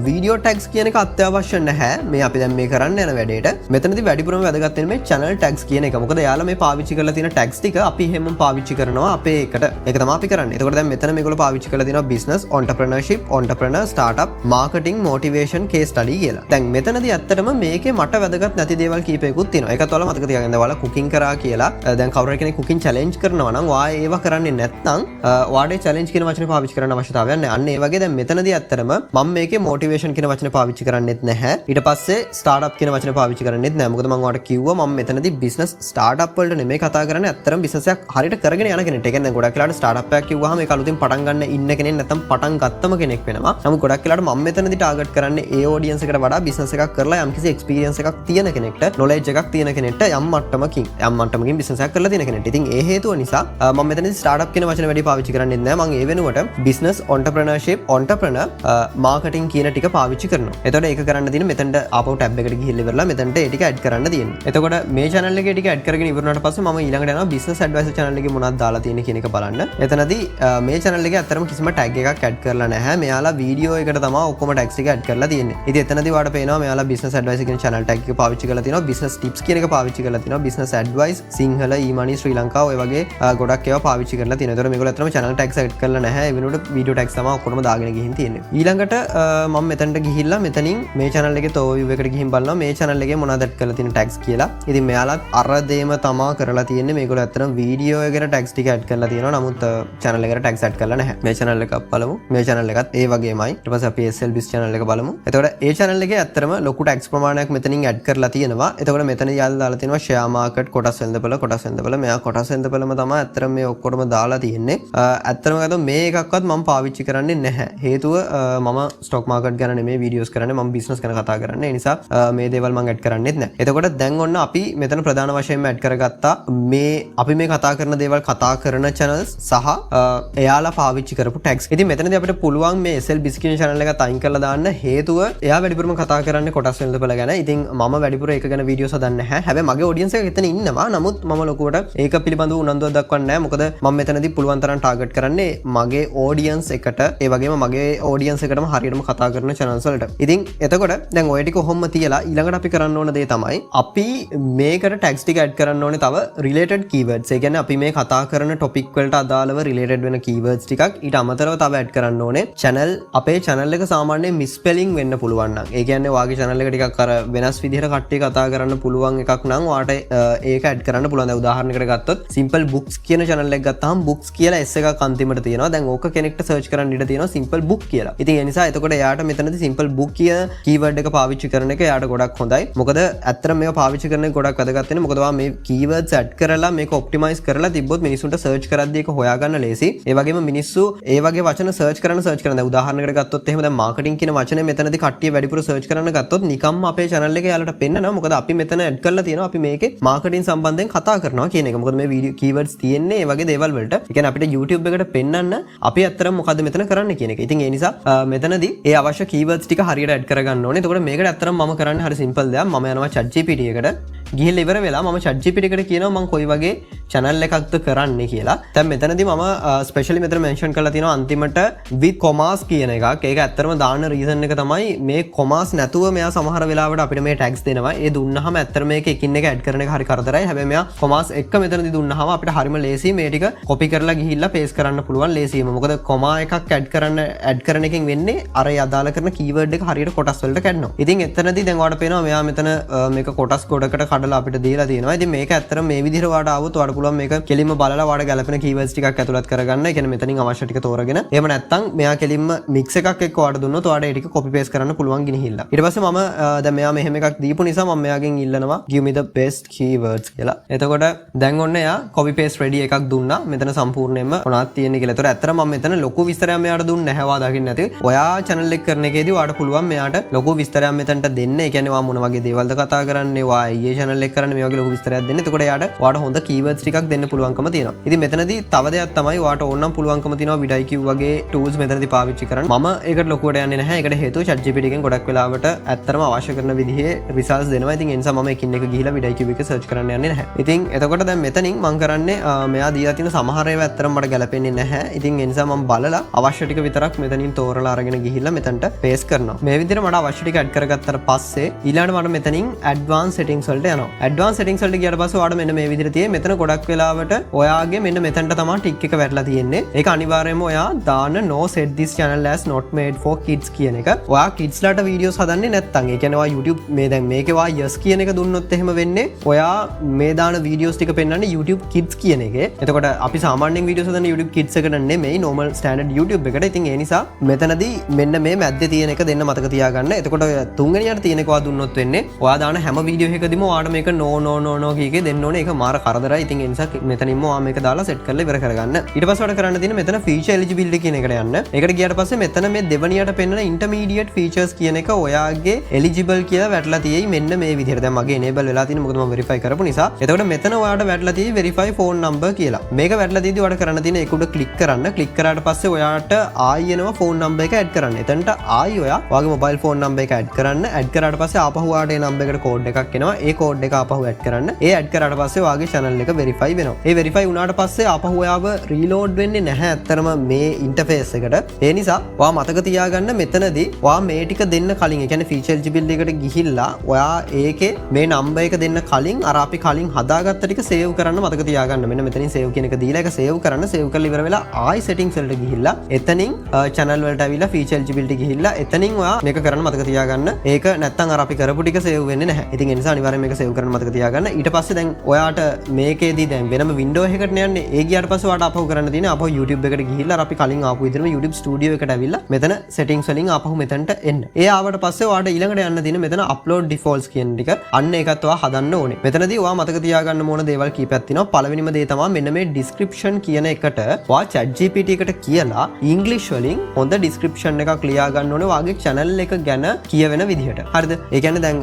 වීඩියෝ ටැග්ස් කියන එක අත්‍යවශ්‍ය නැහැ. මේ අපි දැන් මේ කරන්න යන වැඩේට. මෙතනදී වැඩිපුරම වැදගත් වෙන්නේ මේ channel tags කියන එක. මොකද එයාලා මේ පාවිච්චි කරලා තියෙන ටැග්ස් ටික අපි එහෙමම පාවිච්චි කරනවා අපේ එකට. ඒක තමයි අපි කරන්නේ. එතකොට දැන් මෙතන මේගොල්ලෝ පාවිච්චි කරලා තියෙනවා business, entrepreneurship, entrepreneur, startup, marketing, motivation, case study කියලා. දැන් මෙතනදී ඇත්තටම මේකේ මට වැදගත් නැති දේවල් කීපයකුත් තියෙනවා. ඒකත් ඔයාලා මතක තියාගන්න. ඔයාලා කුකින් කරා කියලා දැන් කවුරු හරි කෙනෙක් කුකින් චැලෙන්ජ් කරනවා නම් ඔයා ඒවා කරන්නේ නැත්නම් ඔයාට චැලෙන්ජ් කියන වචනේ පාවිච්චි කරන්න අවශ්‍යතාවයක් නැහැ. අන්න ඒ වගේ දැන් මෙතනදී ඇත්තටම මම මේකේ මොටිවේෂන් කියන වචනේ පාවිච්චි කරන්නෙත් නැහැ. ඊට පස්සේ ස්ටාර්ට්අප් කියන වචනේ පාවිච්චි කරන්නෙත් නැහැ. මොකද මම ඔයාලට කිව්වා මම මෙතනදී බිස්නස් ස්ටාර්ට්අප් වලට නෙමෙයි කතා කරන්නේ, ඇත්තටම බිස්නස් එකක් හරියට කරගෙන යන කෙනෙක්ට. ඒ කියන්නේ දැන් ගොඩක් වෙලාවට ස්ටාර්ට්අප් එකක් කිව්වහම ඒක අලුතින් පටන් ගන්න ඉන්න කෙනෙක් නැත්නම් පටන් ගත්තම කෙනෙක් වෙනවා. නමුත් ගොඩක් වෙලාවට මම මෙතනදී ටාගට් කරන්නේ ඒ ඔඩියන්ස් එකට වඩා බිස්නස් එකක් කරලා යම්කිසි එක්ස්පීරියන්ස් එකක් තියෙන කෙනෙක්ට, නොලෙජ් එකක් තියෙන කෙනෙක්ට, යම් මට්ටමකින් බිස්නස් එකක් කරලා තියෙන කෙනෙක්ට. ඉතින් ඒ හේතුව නිසා මම මෙතනදී ස්ටාර්ට්අප් කියන වචන වැඩි පාවිච්චි කරන්නේ නැහැ. මම ඒ වෙනුවට බිස්නස්, ඔන්ටර්ප්‍රෙනර්ෂිප්, ඔන්ටර්ප්‍රෙනර්, මාකටිං කියන ටික පාවිච්චි කරනවා. එතකොට ඒක කරන්න තියෙන්නේ මෙතනට ආපහු ටැබ් එකට ගිහිල්ලා ඉවරලා මෙතනට ඒ ටික ඇඩ් කරන්න තියෙන්නේ. එතකොට මේ channel එකේ ටික ඇඩ් කරගෙන ඉවර වුණාට පස්සේ මම ඊළඟට යනවා බිස්නස් ඇඩ්වයිසර් channel එකේ මොනවද දාලා තියෙන්නේ කියන එක බලන්න. එතනදී මේ channel එකේ ඇත්තටම කිසිම ටැග් එකක් ඇඩ් කරලා නැහැ. මෙයාලා වීඩියෝ එකට තමයි ඔක්කොම ටැග්ස් ටික ඇඩ් කරලා තියෙන්නේ. ඉතින් එතනදී ඔයාලට පේනවා මෙයාලා බිස්නස් ඇඩ්වයිසර් කියන channel tag එක පාවිච්චි කරලා තියෙනවා, බිස්නස් ටිප්ස් කියන එක පාවිච්චි කරලා තියෙනවා, බිස්නස් ඇඩ්වයිස්, සිංහල, ඊමනි, ශ්‍රී ලංකා ඔය වගේ ගොඩක් ඒවා පාවිච්චි කරලා තියෙනවා. ඒතකොට මේගොල්ලෝ ඇත්තටම channel tags add කරලා නැහැ. ඒ වෙනුවට වීඩියෝ ටැග්ස් තමයි ඔක්කොම දාගෙන ගිහින් තියෙන්නේ. ඊළඟට මම මෙතනට ගිහිල්ලා මෙතනින් මේ channel එකේ overview එකට ගිහින් බලනවා මේ channel එකේ මොනවද ඇඩ් කරලා තියෙන ටැග්ස් කියලා. ඉතින් මෙයාලත් අර දේම තමා කරලා තියෙන්නේ. මේගොල්ලෝ ඇත්තටම වීඩියෝ එකට ටැග්ස් ටික ඇඩ් කරලා තියෙනවා. නමුත් channel එකට ටැග්ස් ඇඩ් කරලා නැහැ. මේ channel එකක් බලමු. මේ channel එකත් ඒ වගේමයි. ඊට පස්සේ අපි SL Biz channel එක බලමු. එතකොට ඒ channel එකේ ඇත්තටම ලොකු ටැග්ස් ප්‍රමාණයක් මෙතනින් ඇඩ් කරලා තියෙනවා. එතකොට මෙතන යාළුවා දාලා තියෙනවා ෂෙයා මාකට්, කොටස් වෙළඳපොළ, කොටස් වෙළඳපොළ. මෙයා කොටස් වෙළඳපොළම තමයි ඇත්තටම මේ ඔක්කොටම දාලා තියෙන්නේ. ඇත්තටම ගත්තොත් මේ එකක්වත් මම පාවිච්චි කරන්නේ නැහැ. හේතුව මම ස්ටොක් මාකට් ගැන නෙමෙයි වීඩියෝස් කරන්නේ, මම බිස්නස් ගැන කතා කරන්නේ. ඒ නිසා මේ දේවල් මම ඇඩ් කරන්නෙත් නැහැ. එතකොට දැන් ඔන්න අපි මෙතන ප්‍රධාන වශයෙන්ම ඇඩ් කරගත්තා මේ අපි මේ කතා කරන දේවල් කතා කරන චැනල්ස් සහ එයාලා පාවිච්චි කරපු ටැග්ස්. ඉතින් මෙතනදී අපිට පුළුවන් මේ SL Biz කියන චැනල් එකත් අයින් කරලා දාන්න. හේතුව එයා වැඩිපුරම කතා කරන්නේ කොටස් වෙළඳපොළ ගැන. ඉතින් මම වැඩිපුර ඒක ගැන වීඩියෝස් හදන්නේ නැහැ. හැබැයි මගේ ඔඩියන්ස් එක එතන ඉන්නවා. නමුත් මම ලොකුවට ඒක පිළිබඳව උනන්දුවක් දක්වන්නේ නැහැ. මොකද මම මෙතනදී පුළුවන් තරම් ටාගට් කරන්නේ මගේ ඔඩියන්ස් එකට, ඒ වගේම මගේ ඔඩියන්ස් එකටම හරියටම කතා කරන චැනල්ස් වලට. ඉතින් එතකොට දැන් ඔය ටික ඔහොම තියලා ඊළඟට අපි කරන්න ඕන දේ තමයි අපි මේකට ටැග්ස් ටික ඇඩ් කරන්න ඕනේ තව රිලේටඩ් කීවර්ඩ්ස්. ඒ කියන්නේ අපි මේ කතා කරන ටොපික් වලට අදාළව රිලේටඩ් වෙන කීවර්ඩ්ස් ටිකක් ඊට අමතරව තව ඇඩ් කරන්න ඕනේ. චැනල් අපේ චැනල් එක සාමාන්‍යයෙන් මිස්පෙලිං වෙන්න පුළුවන් නම්, ඒ කියන්නේ ඔයාගේ චැනල් එක ටිකක් අර වෙනස් විදිහට කට්ටිය කතා කරන්න පුළුවන් එකක් නම් ඔයාට ඒක ඇඩ් කරන්න පුළුවන්. දැන් උදාහරණයකට ගත්තොත් Simple Books කියන චැනල් එක ගත්තාම books කියලා S එකක් අන්තිමට තියෙනවා. දැන් ඕක කෙනෙක්ට සර්ච් කරන්න ඉඩ තියෙනවා Simple Book කියලා. ඉතින් ඒ නිසා එතකොට එයාට මෙතනදී Simple Book කියන කීවර්ඩ් එක පාවිච්චි කරන එක එයාට ගොඩක් හොඳයි. මොකද ඇත්තටම මේවා පාවිච්චි කරන එක ගොඩක් වැදගත් වෙන්නේ. මොකද ඔයා මේ කීවර්ඩ්ස් ඇඩ් කරලා මේක ඔප්ටිමයිස් කරලා තිබ්බොත් මිනිස්සුන්ට සර්ච් කරද්දී ඒක හොයාගන්න ලේසි. ඒ වගේම මිනිස්සු ඒ වගේ වචන සර්ච් කරන දැන් උදාහරණයකට ගත්තොත් එහෙම දැන් මාකටිං කියන වචනේ මෙතනදී කට්ටිය වැඩිපුර සර්ච් කරන්න ගත්තොත් නිකම්ම අපේ චැනල් එක එයාලට පෙන්නනවා. මොකද අපි මෙතන ඇඩ් කරලා තියෙනවා අපි මේකේ මාකටිං සම්බන්ධයෙන් කතා කරනවා කියන එක. මොකද මේ වීඩියෝ කීවර්ඩ්ස් තියෙන්නේ ඒ වගේ දේවල් වලට. ඒ කියන්නේ අපිට YouTube එකට පෙන්නන්න අපි ඇත්තටම මොකද්ද මෙතන කරන්න කියන එක. ඉතින් ඒ නිසා මෙතනදී ඒ අවශ්‍ය කීවර්ඩ්ස් ටික හරියට ඇඩ් කරගන්න ඕනේ. එතකොට මේකට ඇත්තටම මම කරන්නේ හරි සිම්පල් දෙයක්. මම යනවා ChatGPT එකට. ගිහිල්ලා ඉවර වෙලා මම ChatGPT එකට කියනවා මං කොයි වගේ චැනල් එකක්ද කරන්නේ කියලා. දැන් මෙතනදී මම ස්පෙෂලි මෙතන මෙන්ෂන් කරලා තියෙනවා අන්තිමට with commas කියන එකක්. ඒක ඇත්තටම දාන්න රීසන් එක තමයි මේ කොමාස් නැතුව මෙයා සමහර වෙලාවට අපිට මේ ටැග්ස් දෙනවා. ඒ දුන්නාම ඇත්තටම මේක එකින් එක ඇඩ් කරන එක හරි කරදරයි. හැබැයි මෙයා කොමාස් එක්ක මෙතනදී දුන්නාම අපිට හරිම ලේසි මේ ටික කොපි කරලා ගිහිල්ලා පේස්ට් කරන්න පුළුවන් ලේසියම. මොකද කොමා එකක් ඇඩ් කරන එකෙන් වෙන්නේ අර ඒ අදාළ කරන කීවර්ඩ් එක හරියට කොටස් වලට කැඩෙනවා. ඉතින් එතනදී දැන් ඔයාලට පේනවා මෙයා මෙතන මේක කොටස් ගොඩකට කඩලා අපිට දීලා තියෙනවා. ඉතින් මේක ඇත්තටම මේ විදිහට ඔයාලට ආවොත් ඔයාලට පුළුවන් මේක කෙලින්ම බලලා ඔයාලට ගැලපෙන කීවර්ඩ්ස් ටිකක් ඇතුළත් කරගන්න. ඒ කියන්නේ මෙතනින් අවශ්‍ය ටික තෝරගෙන. එහෙම නැත්නම් මෙයා කෙලින්ම මික්ස් එකක් එක්ක ඔයාලට දුන්නොත් ඔයාලට ඒ ටික කොපි පේස්ට් කරන්න පුළුවන් ගිනිහිල්ලා. ඊට පස්සේ මම දැන් මෙයා මෙහෙම එකක් දීපු නිසා මම මෙයාගෙන් ඉල්ලනවා "Give me the best keywords" කියලා. එතකොට දැන් ඔන්න එයා කොපි පේස්ට් රෙඩි එකක් දුන්නා. මෙතන සම්පූර්ණයෙන්ම මොනවද තියෙන්නේ කියලා. ඒතකොට ඇත්තටම මම මෙතන ලොකු විස්තරයක් මෙයාට දුන්නේ නැහැ. ඔයා දකින්න නැති. ඔයා චැනල් එක කරන එකේදී ඔයාට පුළුවන් මෙයාට ලොකු විස්තරයක් මෙතනට දෙන්න. ඒ කියන්නේ ඔයා මොන වගේ දේවල්ද කතා කරන්නේ, ඔයා ඇයි ඒ channel එක කරන්නේ මේ වගේ ලොකු විස්තරයක් දෙන්න. එතකොට එයාට ඔයාට හොඳ keywords ටිකක් දෙන්න පුළුවන්කම තියෙනවා. ඉතින් මෙතනදී තව දෙයක් තමයි, ඔයාට ඕන නම් පුළුවන්කම තියෙනවා vidIQ වගේ tools මෙතනදී පාවිච්චි කරන්න. මම ඒකට ලොකුවට යන්නේ නැහැ. ඒකට හේතුව ChatGPT එකෙන් ගොඩක් වෙලාවට ඇත්තටම අවශ්‍ය කරන විදිහේ results දෙනවා. ඉතින් ඒ නිසා මම එකින් එක ගිහිලා vidIQ එක search කරන්න යන්නේ නැහැ. ඉතින් එතකොට දැන් මෙතනින් මං කරන්නේ මෙයා දීලා තියෙන සමහර ඒවා ඇත්තටම මට ගැලපෙන්නේ නැහැ. ඉතින් ඒ නිසා මම බලලා අවශ්‍ය ටික විතරක් මෙතනින් තෝරලා අරගෙන ගිහිල්ලා මෙතනට පේස්ට් කරනවා. මේ විදිහට මට අවශ්‍ය ටික ඇඩ් කරගත්තට පස්සේ ඊළඟට මට මෙතනින් ඇඩ්වාන්ස් සෙටින්ග්ස් වලට යනවා. ඇඩ්වාන්ස් සෙටින්ග්ස් වලට ගියාට පස්සේ ඔයාලට මෙන්න මේ විදිහට තියෙයි. මෙතන ගොඩක් වෙලාවට ඔයාගේ මෙන්න මෙතනට තමයි ටික් එක වැටලා තියෙන්නේ. ඒක අනිවාර්යයෙන්ම ඔයා දාන "No, set this channel as not made for kids" කියන එක. ඔයා කිඩ්ස් ලාට වීඩියෝස් හදන්නේ නැත්තම්, ඒ කියන්නේ ඔයා YouTube මේ දැන් මේකේ ඔයා yes කියන එක දුන්නොත් එහෙම වෙන්නේ ඔයා මේ දාන වීඩියෝස් ටික පෙන්වන්නේ YouTube Kids කියන එකේ. එතකොට අපි සාමාන්‍යයෙන් වීඩියෝස් හදන්නේ YouTube Kids එකට නෙමෙයි, normal standard YouTube එකට. ඉතින් ඒ නිසා මෙතනදී මෙන්න මේ මැද්දේ තියෙන එක දෙන්න මතක තියාගන්න. එතකොට ඔය තුන්වෙනියට තියෙන එක ඔයා දුන්නොත් වෙන්නේ ඔයා දාන හැම වීඩියෝ එකකදීම ඔයාට මේක "no, no, no, no" කිය එකේ දෙන්න ඕනේ. ඒක මාර කරදරයි. ඉතින් ඒ නිසා මෙතනින්ම ඔයා මේක දාලා සෙට් කරලා ඉවර කරගන්න. ඊට පස්සේ ඔයාලට කරන්න තියෙන්නේ මෙතන feature eligibility කියන එකට යන්න. ඒකට ගියාට පස්සේ මෙතන මේ දෙවනියට පෙන්නන intermediate features කියන එක ඔයාගේ eligible කියලා වැටලා තියෙයි මෙන්න මේ විදිහට. දැන් මගේ enable වෙලා තියෙන, මොකද මම verify කරපු නිසා. එතකොට මෙතන ඔයාට වැටලා තියෙයි verify phone number කියලා. මේක වැටලා තියෙද්දි ඔයාට කරන්න තියෙන්නේ ඒක උඩ ක්ලික් කරන්න. ක්ලික් කරාට පස්සේ ඔයාට ආයි එනවා ෆෝන් නම්බර් එක ඇඩ් කරන්න. එතනට ආයි ඔයා ඔයාගේ මොබයිල් ෆෝන් නම්බර් එක ඇඩ් කරන්න. ඇඩ් කරාට පස්සේ ආපහු ඔයාට ඒ නම්බර් එකට කෝඩ් එකක් එනවා. ඒ කෝඩ් එක ආපහු ඇඩ් කරන්න. ඒ ඇඩ් කරාට පස්සේ ඔයාගේ channel එක වෙරිෆයි වෙනවා. ඒ වෙරිෆයි වුණාට පස්සේ ආපහු ඔයාව රීලෝඩ් වෙන්නේ නැහැ ඇත්තටම මේ ඉන්ටර්ෆේස් එකට. ඒ නිසා ඔයා මතක තියාගන්න, මෙතනදී ඔයා මේ ටික දෙන්න කලින්, ඒ කියන්නේ ෆීචර් එලිජිබිලිටි එකට ගිහිල්ලා ඔයා ඒකේ මේ නම්බර් එක දෙන්න කලින් අර අපි කලින් හදාගත්ත ටික සේව් කරන්න මතක තියාගන්න. මෙන්න මෙතනින් සේව් කියන එක දීලා ඒක සේව් කරන්න. සේව් කරලා ඉවර වෙලා ආයි සෙටින්ග්ස් වලට ගිහිල්ලා එතනින් චැනල් වලට ඇවිල්ලා ෆීචර් එලිජිබිලිටි ගිහිල්ලා එතනින් ඔයා මේක කරන්න මතක තියාගන්න. ඒක නැත්තම් අර අපි කරපු ටික සේව් වෙන්නේ නැහැ. ඉතින් ඒ නිසා අනිවාර්යයෙන් මේක සේව් කරන්න මතක තියාගන්න. ඊට පස්සේ දැන් ඔයාට මේකේදී දැන් වෙනම වින්ඩෝ එකකට යන්නේ. ඒ ගියාට පස්සේ ඔයාට ආපහු කරන්න තියෙන්නේ ආපහු YouTube එකට ගිහිල්ලා අර අපි කලින් ආපු විදිහටම YouTube Studio එකට ඇවිල්ලා මෙතන සෙටින්ග්ස් වලින් ආපහු මෙතනට එන්න. ඒ ආවට පස්සේ ඔයාට ඊළඟට යන්න තියෙන්නේ මෙතන අප්ලෝඩ් ඩිෆෝල්ට්ස් කියන ටික. අන්න ඒකත් ඔයා හදන්න ඕනේ. මෙතනදී ඔයා මතක තියාගන්න ඕන දේවල් කීපයක් තියෙනවා. පළවෙනිම දේ තමයි මෙන්න මේ ඩිස්ක්‍රිප්ෂන් කියන එකට ඔයා ChatGPT එකට කියලා ඉංග්‍රීසි වලින් හොඳ ඩිස්ක්‍රිප්ෂන් එකක් ලියා ගන්න ඕනේ ඔයාගේ channel එක ගැන කියවෙන විදිහට. හරිද? ඒ කියන්නේ දැන්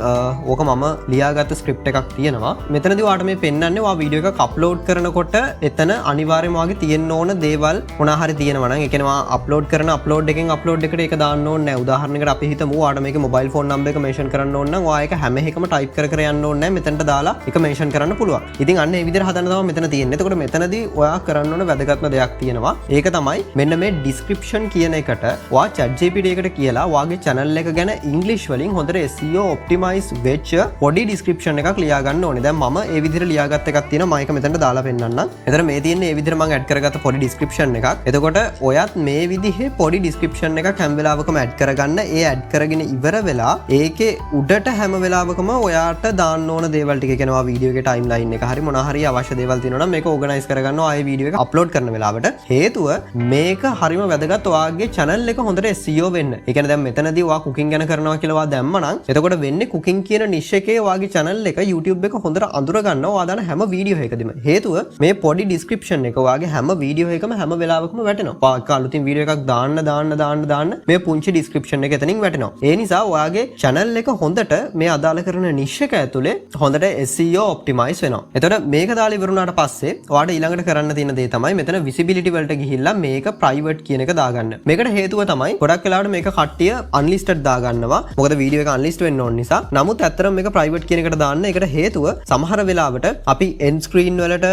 ඕක මම ලියාගත්ත ස්ක්‍රිප්ට් එකක් තියෙනවා. මෙතනදී ඔයාට මේ පෙන්වන්නේ ඔයා වීඩියෝ එකක් අප්ලෝඩ් කරනකොට එතන අනිවාර්යයෙන්ම ඔයාගේ තියෙන්න ඕන දේවල් මොනවා හරි තියෙනවා නම්, ඒ කියන්නේ ඔයා අප්ලෝඩ් කරන අප්ලෝඩ් එකෙන් අප්ලෝඩ් එකට ඒක දාන්න ඕනේ නැහැ. උදාහරණයකට අපි හිතමු ඔයාට මේකේ මොබයිල් ෆෝන් නම්බර් එක මෙන්ෂන් කරන්න ඕන නම් ඔයා ඒක හැම එකම ටයිප් කර කර යන්න ඕනේ නැහැ. මෙතනට දාලා ඒක මෙන්ෂන් කරන්න පුළුවන්. ඉතින් අන්න ඒ විදිහට හදන්න තමයි මෙතන තියෙන්නේ. එතකොට මෙතනදී ඔයා කරන්න ඕන වැදගත්ම දෙයක් තියෙනවා. ඒක තමයි මෙන්න මේ ඩිස්ක්‍රිප්ෂන් කියන එකට ඔයා ChatGPT එකට කියලා ඔයාගේ channel එක ගැන ඉංග්‍රීසි වලින් හොඳට SEO optimize වෙච්ච පොඩි ඩිස්ක්‍රිප්ෂන් එකක් ලියා ගන්න ඕනේ. දැන් මම ඒ විදිහට ලියාගත්ත එකක් තියෙනවා. මම ඒක මෙතනට දාලා පෙන්නන්නම්. එතන මේ තියෙන්නේ ඒ විදිහට මම ඇඩ් කරගත්ත පොඩි ඩිස්ක්‍රිප්ෂන් එකක්. එතකොට ඔයත් මේ විදිහේ පොඩි ඩිස්ක්‍රිප්ෂන් එකක් හැම වෙලාවකම ඇඩ් කරගන්න. ඒ ඇඩ් කරගෙන ඉවර වෙලා ඒකේ උඩට හැම වෙලාවකම ඔයාට දාන්න ඕන දේවල් ටික කියනවා, වීඩියෝ එකේ ටයිම්ලයින් එක හරි මොනවා හරි අවශ්‍ය දේවල් තියෙනවා නම් මේක ඕගනයිස් කරගන්න ආයේ වීඩියෝ එක අප්ලෝඩ් කරන වෙලාවට. හේතුව මේක හරිම වැදගත් ඔයාගේ channel එක හොඳට SEO වෙන්න. ඒ කියන්නේ දැන් මෙතනදී ඔයා කුකින් ගැන කරනවා කියලා ඔයා දැම්ම නම් එතකොට වෙන්නේ කුකින් කියන නිෂ් එකේ ඔයාගේ channel එක YouTube එක හොඳට අඳුර ගන්නවා ඔයා දාන හැම වීඩියෝ එකකදීම. හේතුව මේ පොඩි ඩිස්ක්‍රිප්ෂන් එක ඔයාගේ හැම වීඩියෝ එකම හැම වෙලාවකම වැටෙනවා. ඔයා එක අලුතින් වීඩියෝ එකක් දාන්න දාන්න දාන්න දාන්න මේ පුංචි ඩිස්ක්‍රිප්ෂන් එක එතනින් වැටෙනවා. ඒ නිසා ඔයාගේ channel එක හොඳට මේ අදාළ කරන නිෂ් එක ඇතුලේ හොඳට SEO optimize වෙනවා. එතකොට මේක දාලා ඉවර වුණාට පස්සේ ඔයාට ඊළඟට කරන්න තියෙන දේ තමයි මෙතන visibility වලට ගිහිල්ලා මේක private කියන එක දාගන්න. මේකට හේතුව තමයි ගොඩක් වෙලාවට මේක කට්ටිය unlisted දාගන්නවා. මොකද වීඩියෝ එක unlist වෙන්න ඕන නිසා. නමුත් ඇත්තටම මේක private කියන එකට දාන්න. ඒකට හේතුව සමහර වෙලාවට අපි end screen වලට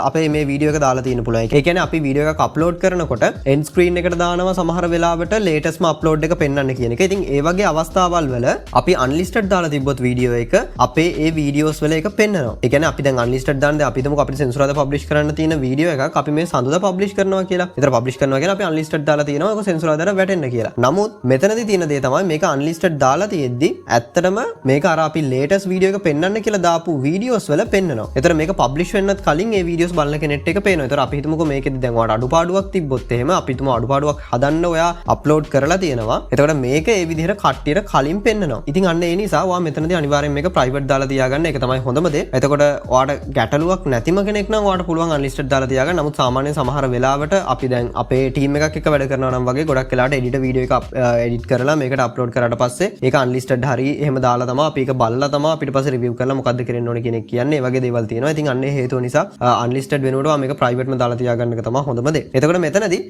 අපේ මේ වීඩියෝ එක දාලා තියෙන්න පුළුවන්. ඒ කියන්නේ අපි වීඩියෝ එකක් අප්ලෝඩ් කරනකොට end screen එකට දානවා සමහර වෙලාවට latestම අප්ලෝඩ් එක පෙන්වන්න කියන එක. ඉතින් ඒ වගේ අවස්ථාවල් වල අපි unlisted දාලා තිබ්බොත් වීඩියෝ එක අපේ ඒ වීඩියෝස් වල ඒක පෙන්නනවා. ඒ කියන්නේ අපි දැන් unlisted දාන්න, දැන් අපි හිතමුකෝ අපිට සෙන්සුරාදා පබ්ලිෂ් කරන්න තියෙන වීඩියෝ එකක් අපි මේ සඳුදා පබ්ලිෂ් කරනවා කියලා. ඒතර පබ්ලිෂ් කරනවා කියන්නේ අපි unlisted දාලා තියෙනවා ඒක සෙන්සුරාදාට වැටෙන්න කියලා. නමුත් මෙතනදී තියෙන දේ තමයි මේක unlisted දාලා තියෙද්දි ඇත්තටම මේක අර අපි latest video එක පෙන්වන්න කියලා දාපු වීඩියෝස් වල පෙන්නනවා. ඒතර මේක පබ්ලිෂ් වෙන්නත් කලින් ඒ වීඩියෝස් බලන කෙනෙක්ට එක පේනවා. ඒතර අපි හිතමුකෝ මේකෙදි දැන් ඔයාලට අඩුපාඩුවක් තිබ්බොත් එහෙම, අපි හිතමු අඩුපාඩුවක් හදන්න ඔයා අප්ලෝඩ් කරලා තියෙනවා. එතකොට මේක ඒ විදිහට කට්ටියට කලින් පෙන්නනවා. ඉතින් අන්න ඒ නිසා ඔයා මෙතනදී අනිවාර්යෙන් මේක ප්‍රයිවට් දාලා තියාගන්න. ඒක තමයි හොඳම දේ. එතකොට ඔයාට ගැටලුවක් නැතිම කෙනෙක් නම් ඔයාට පුළුවන් අන්ලිස්ටඩ් දාලා තියාගන්න. නමුත් සාමාන්‍යයෙන් සමහර වෙලාවට අපි දැන් අපේ ටීම් එකක් එක්ක වැඩ කරනවා නම් වගේ ගොඩක් වෙලාවට එඩිටර් වීඩියෝ එක එඩිට් කරලා මේකට අප්ලෝඩ් කරාට පස්සේ ඒක අන්ලිස්ටඩ් හරි එහෙම දාලා තමයි අපි ඒක බලලා තමයි අපිට පස්සේ රිවිව් රිවිව් කරලා මොකද්ද කරන්න ඕනේ කියන එක කියන්නේ. ඒ වගේ දේවල් තියෙනවා. ඉතින් අන්න ඒ හේතුව නිසා අන්ලිස්ටඩ් වෙනුවට ඔයා මේක ප්‍රයිවට්ම දාලා තියාගන්න එක තමයි හොඳම දේ. එතකොට මෙතනදී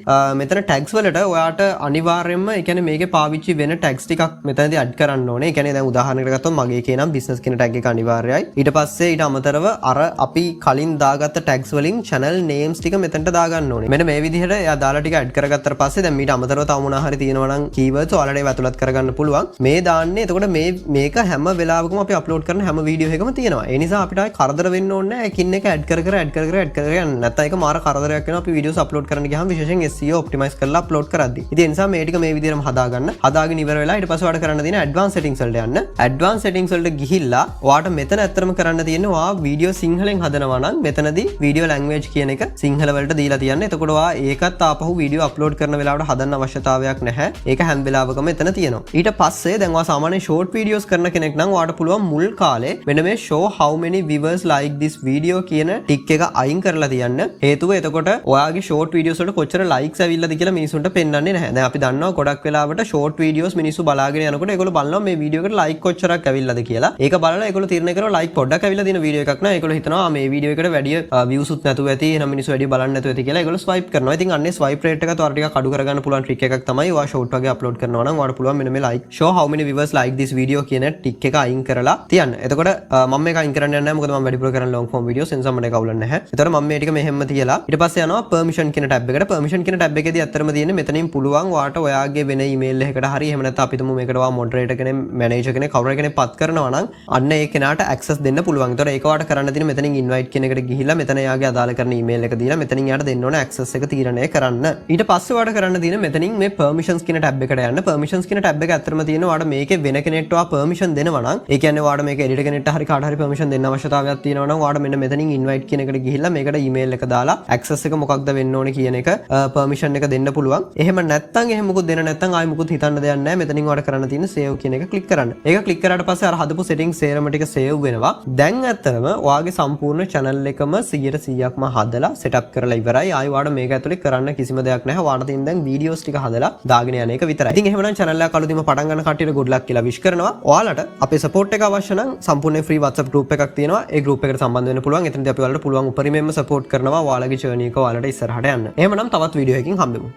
මෙතන ටැග්ස් වලට ඔයාට අනිවාර්යයෙන්ම, ඒ කියන්නේ මේකේ පාවිච්චි වෙන ටැග්ස් ටිකක් මෙතනදී ඇඩ් කරන්න ඕනේ. ඒ කියන්නේ දැන් උදාහරණයකට ගත්තොත් මගේ එකේ නම් බිස්නස් කියන ටැග් එක අනිවාර්යයි. ඊට පස්සේ ඊට අමතරව අර අපි කලින් දාගත්ත ටැග්ස් වලින් channel names ටික මෙතනට දාගන්න ඕනේ. මෙන්න මේ විදිහට එයා දාලා ටික ඇඩ් කරගත්තට පස්සේ දැන් මීට අමතරව තව මොනවා හරි තියෙනවා නම් කීවර්ඩ්ස් ඔයාලට ඒව ඇතුළත් කරගන්න පුළුවන්. මේ දාන්නේ එතකොට මේ මේක හැම වෙලාවකම අපි අප්ලෝඩ් කරන හැම වීඩියෝ එකම තියෙනවා. ඒ නිසා අපිට ආයේ කරදර වෙන්න ඕනේ නැහැ එකින් එක ඇඩ් කර කර, ඇඩ් කර කර, ඇඩ් කර කර යන්න. නැත්නම් ඒක මාර කරදරයක් වෙනවා අපි වීඩියෝස් අප්ලෝඩ් කරන්න ගියාම, විශේෂයෙන් SEO optimise කරලා අප්ලෝඩ් කරද්දි. ඉතින් ඒ නිසා මේ ටික මේ විදිහටම හදාගන්න. හදාගෙන ඉවර වෙලා ඊට පස්සේ ඔයාලට කරන්න තියෙන ඇඩ්වාන්ස් සෙටින්ග්ස් වලට යන්න. ඇඩ්වාන්ස් සෙටින්ග්ස් වලට ගිහිල්ලා ඔයාට මෙතන ඇත්තටම කරන්න තියෙන්නේ ඔයා වීඩියෝ සිංහලෙන් හදනවා නම් මෙතනදී වීඩියෝ ලැන්ග්වේජ් කියන එක සිංහල වලට දීලා තියන්න. එතකොට ඔයා ඒකත් ආපහු වීඩියෝ අප්ලෝඩ් කරන වෙලාවට හදන්න අවශ්‍යතාවයක් නැහැ. ඒක හැම වෙලාවකම එතන තියෙනවා. ඊට පස්සේ දැන් ඔයා සාමාන්‍ය ෂෝට් වීඩියෝස් කරන කෙනෙක් නම් ඔයාට පුළුවන් මුල් කාලේ මෙන්න මේ "show how many viewers like this video" කියන ටික් එක අයින් කරලා තියන්න. හේතුව එතකොට ඔයාගේ ෂෝට් වීඩියෝස් වලට කොච්චර ලයික්ස් ඇවිල්ලාද කියලා මිනිසුන්ට පෙන්වන්නේ නැහැ. දැන් අපි දන්නවා ගොඩක් වෙලාවට ෂෝට් වීඩියෝස් මිනිස්සු බලාගෙන යනකොට ඒගොල්ලෝ බලනවා මේ වීඩියෝ එකට ලයික් කොච්චරක් ඇවිල්ලාද කියලා. ඒක බලලා ඒගොල්ලෝ තීරණය කරනවා ලයික් පොඩ්ඩක් ඇවිල්ලා තියෙන වීඩියෝ එකක් නම් ඒගොල්ලෝ හිතනවා මේ වීඩියෝ එකට වැඩි views උත් නැතුව ඇති, එහෙනම් මිනිස්සු වැඩි බලන්නේ නැතුව ඇති කියලා ඒගොල්ලෝ ස්වයිප් කරනවා. ඉතින් අන්නේ ස්වයිප් රේට් එකත් ඔයාලා ටිකක් අඩු කරගන්න පුළුවන් ට්‍රික් එකක් තමයි ඔයා ෂෝට් වගේ අප්ලෝඩ් කරනවා නම් ඔයාලට පුළුවන් මෙන්න මේ like "show how many viewers like this video" කියන ටික් එක අයින් කරලා තියන්න. එතකොට මම මේක අයින් කරන්න යන්නේ නැහැ, මොකද මම වැඩිපුර කරන්නේ long form videos, ඒ නිසා මට ඒක අවුලක් නැහැ. එතකොට මම මේ ටික මෙහෙම්ම තියලා ඊට පස්සේ යනවා permission කියන ටැබ් එකට. Permission කියන ටැබ් එකේදී ඇත්තටම තියෙන්නේ මෙතනින් පුළුවන් ඔයාට ඔයාගේ වෙන ඊමේල් එකකට හරි එහෙම නැත්නම් අපි හිතමු මේකට ඔයා මොඩරේටර් කෙනෙක්, මැනේජර් කෙනෙක්, කවුරු හරි කෙනෙක් පත් කරනවා නම් අන්න ඒ කෙනාට ඇක්සස් දෙන්න පුළුවන්. ඒතකොට ඒක ඔයාට කරන්න තියෙන්නේ මෙතනින් ඉන්වයිට් කියන එකට ගිහිල්ලා මෙතන එයාගේ අදාළ කරන ඊමේල් එක දීලා මෙතනින් එයාට දෙන්න ඕන ඇක්සස් එක තීරණය කරන්න. ඊට පස්සේ ඔයාට කරන්න තියෙන්නේ මෙතනින් මේ permissions කියන ටැබ් එකට යන්න. Permissions කියන ටැබ් එක ඇත්තටම තියෙනවා ඔයාට මේකේ වෙන කෙනෙක්ට ඔයා permission දෙනවා නම්, ඒ කියන්නේ ඔයාට මේක එඩිටර් කෙනෙක්ට හරි කාට හරි permission දෙන්න අවශ්‍යතාවයක් තියෙනවා නම් ඔයාට මෙන්න මෙතනින් ඉන්වයිට් කියන එකට ගිහිල්ලා මේකට ඊමේල් එක දාලා ඇක්සස් එක මොකක්ද වෙන්න ඕනේ කියන එක පර්මිෂන් එක දෙන්න පුළුවන්. එහෙම නැත්නම්, එහෙම මොකුත් දෙන්න නැත්නම් ආයෙ මොකුත් හිතන්න දෙයක් නැහැ. මෙතනින් ඔයාලට කරන්න තියෙන්නේ සේව් කියන එක ක්ලික් කරන්න. ඒක ක්ලික් කරාට පස්සේ අර හදපු සෙටින්ග්ස් සේරම ටික සේව් වෙනවා. දැන් ඇත්තටම ඔයාගේ සම්පූර්ණ channel එකම 100%ක්ම හදලා සෙටප් කරලා ඉවරයි. ආයෙ ඔයාලට මේක ඇතුලේ කරන්න කිසිම දෙයක් නැහැ. ඔයාලට තියෙන දැන් වීඩියෝස් ටික හදලා දාගෙන යන එක විතරයි. ඉතින් එහෙමනම් channel එක අලුතින්ම පටන් ගන්න කට්ටියට good luck කියලා විශ් කරනවා. ඔයාලට අපේ සපෝට් එක අවශ්‍ය නම් සම්පූර්ණ ෆ්‍රී WhatsApp group එකක් තියෙනවා. ඒ ගෲප් එකට සම්බන්ධ වෙන්න පුළුවන්. එතනදී අපි ඔයාලට පුළුවන් උපරිමයෙන්ම සපෝට් කරනවා ඔයාලගේ ජර්නි එක ඔයාලට ඉස්සරහට යන්න. එහෙමනම් තවත් වීඩියෝ එකකින් හම්බෙමු.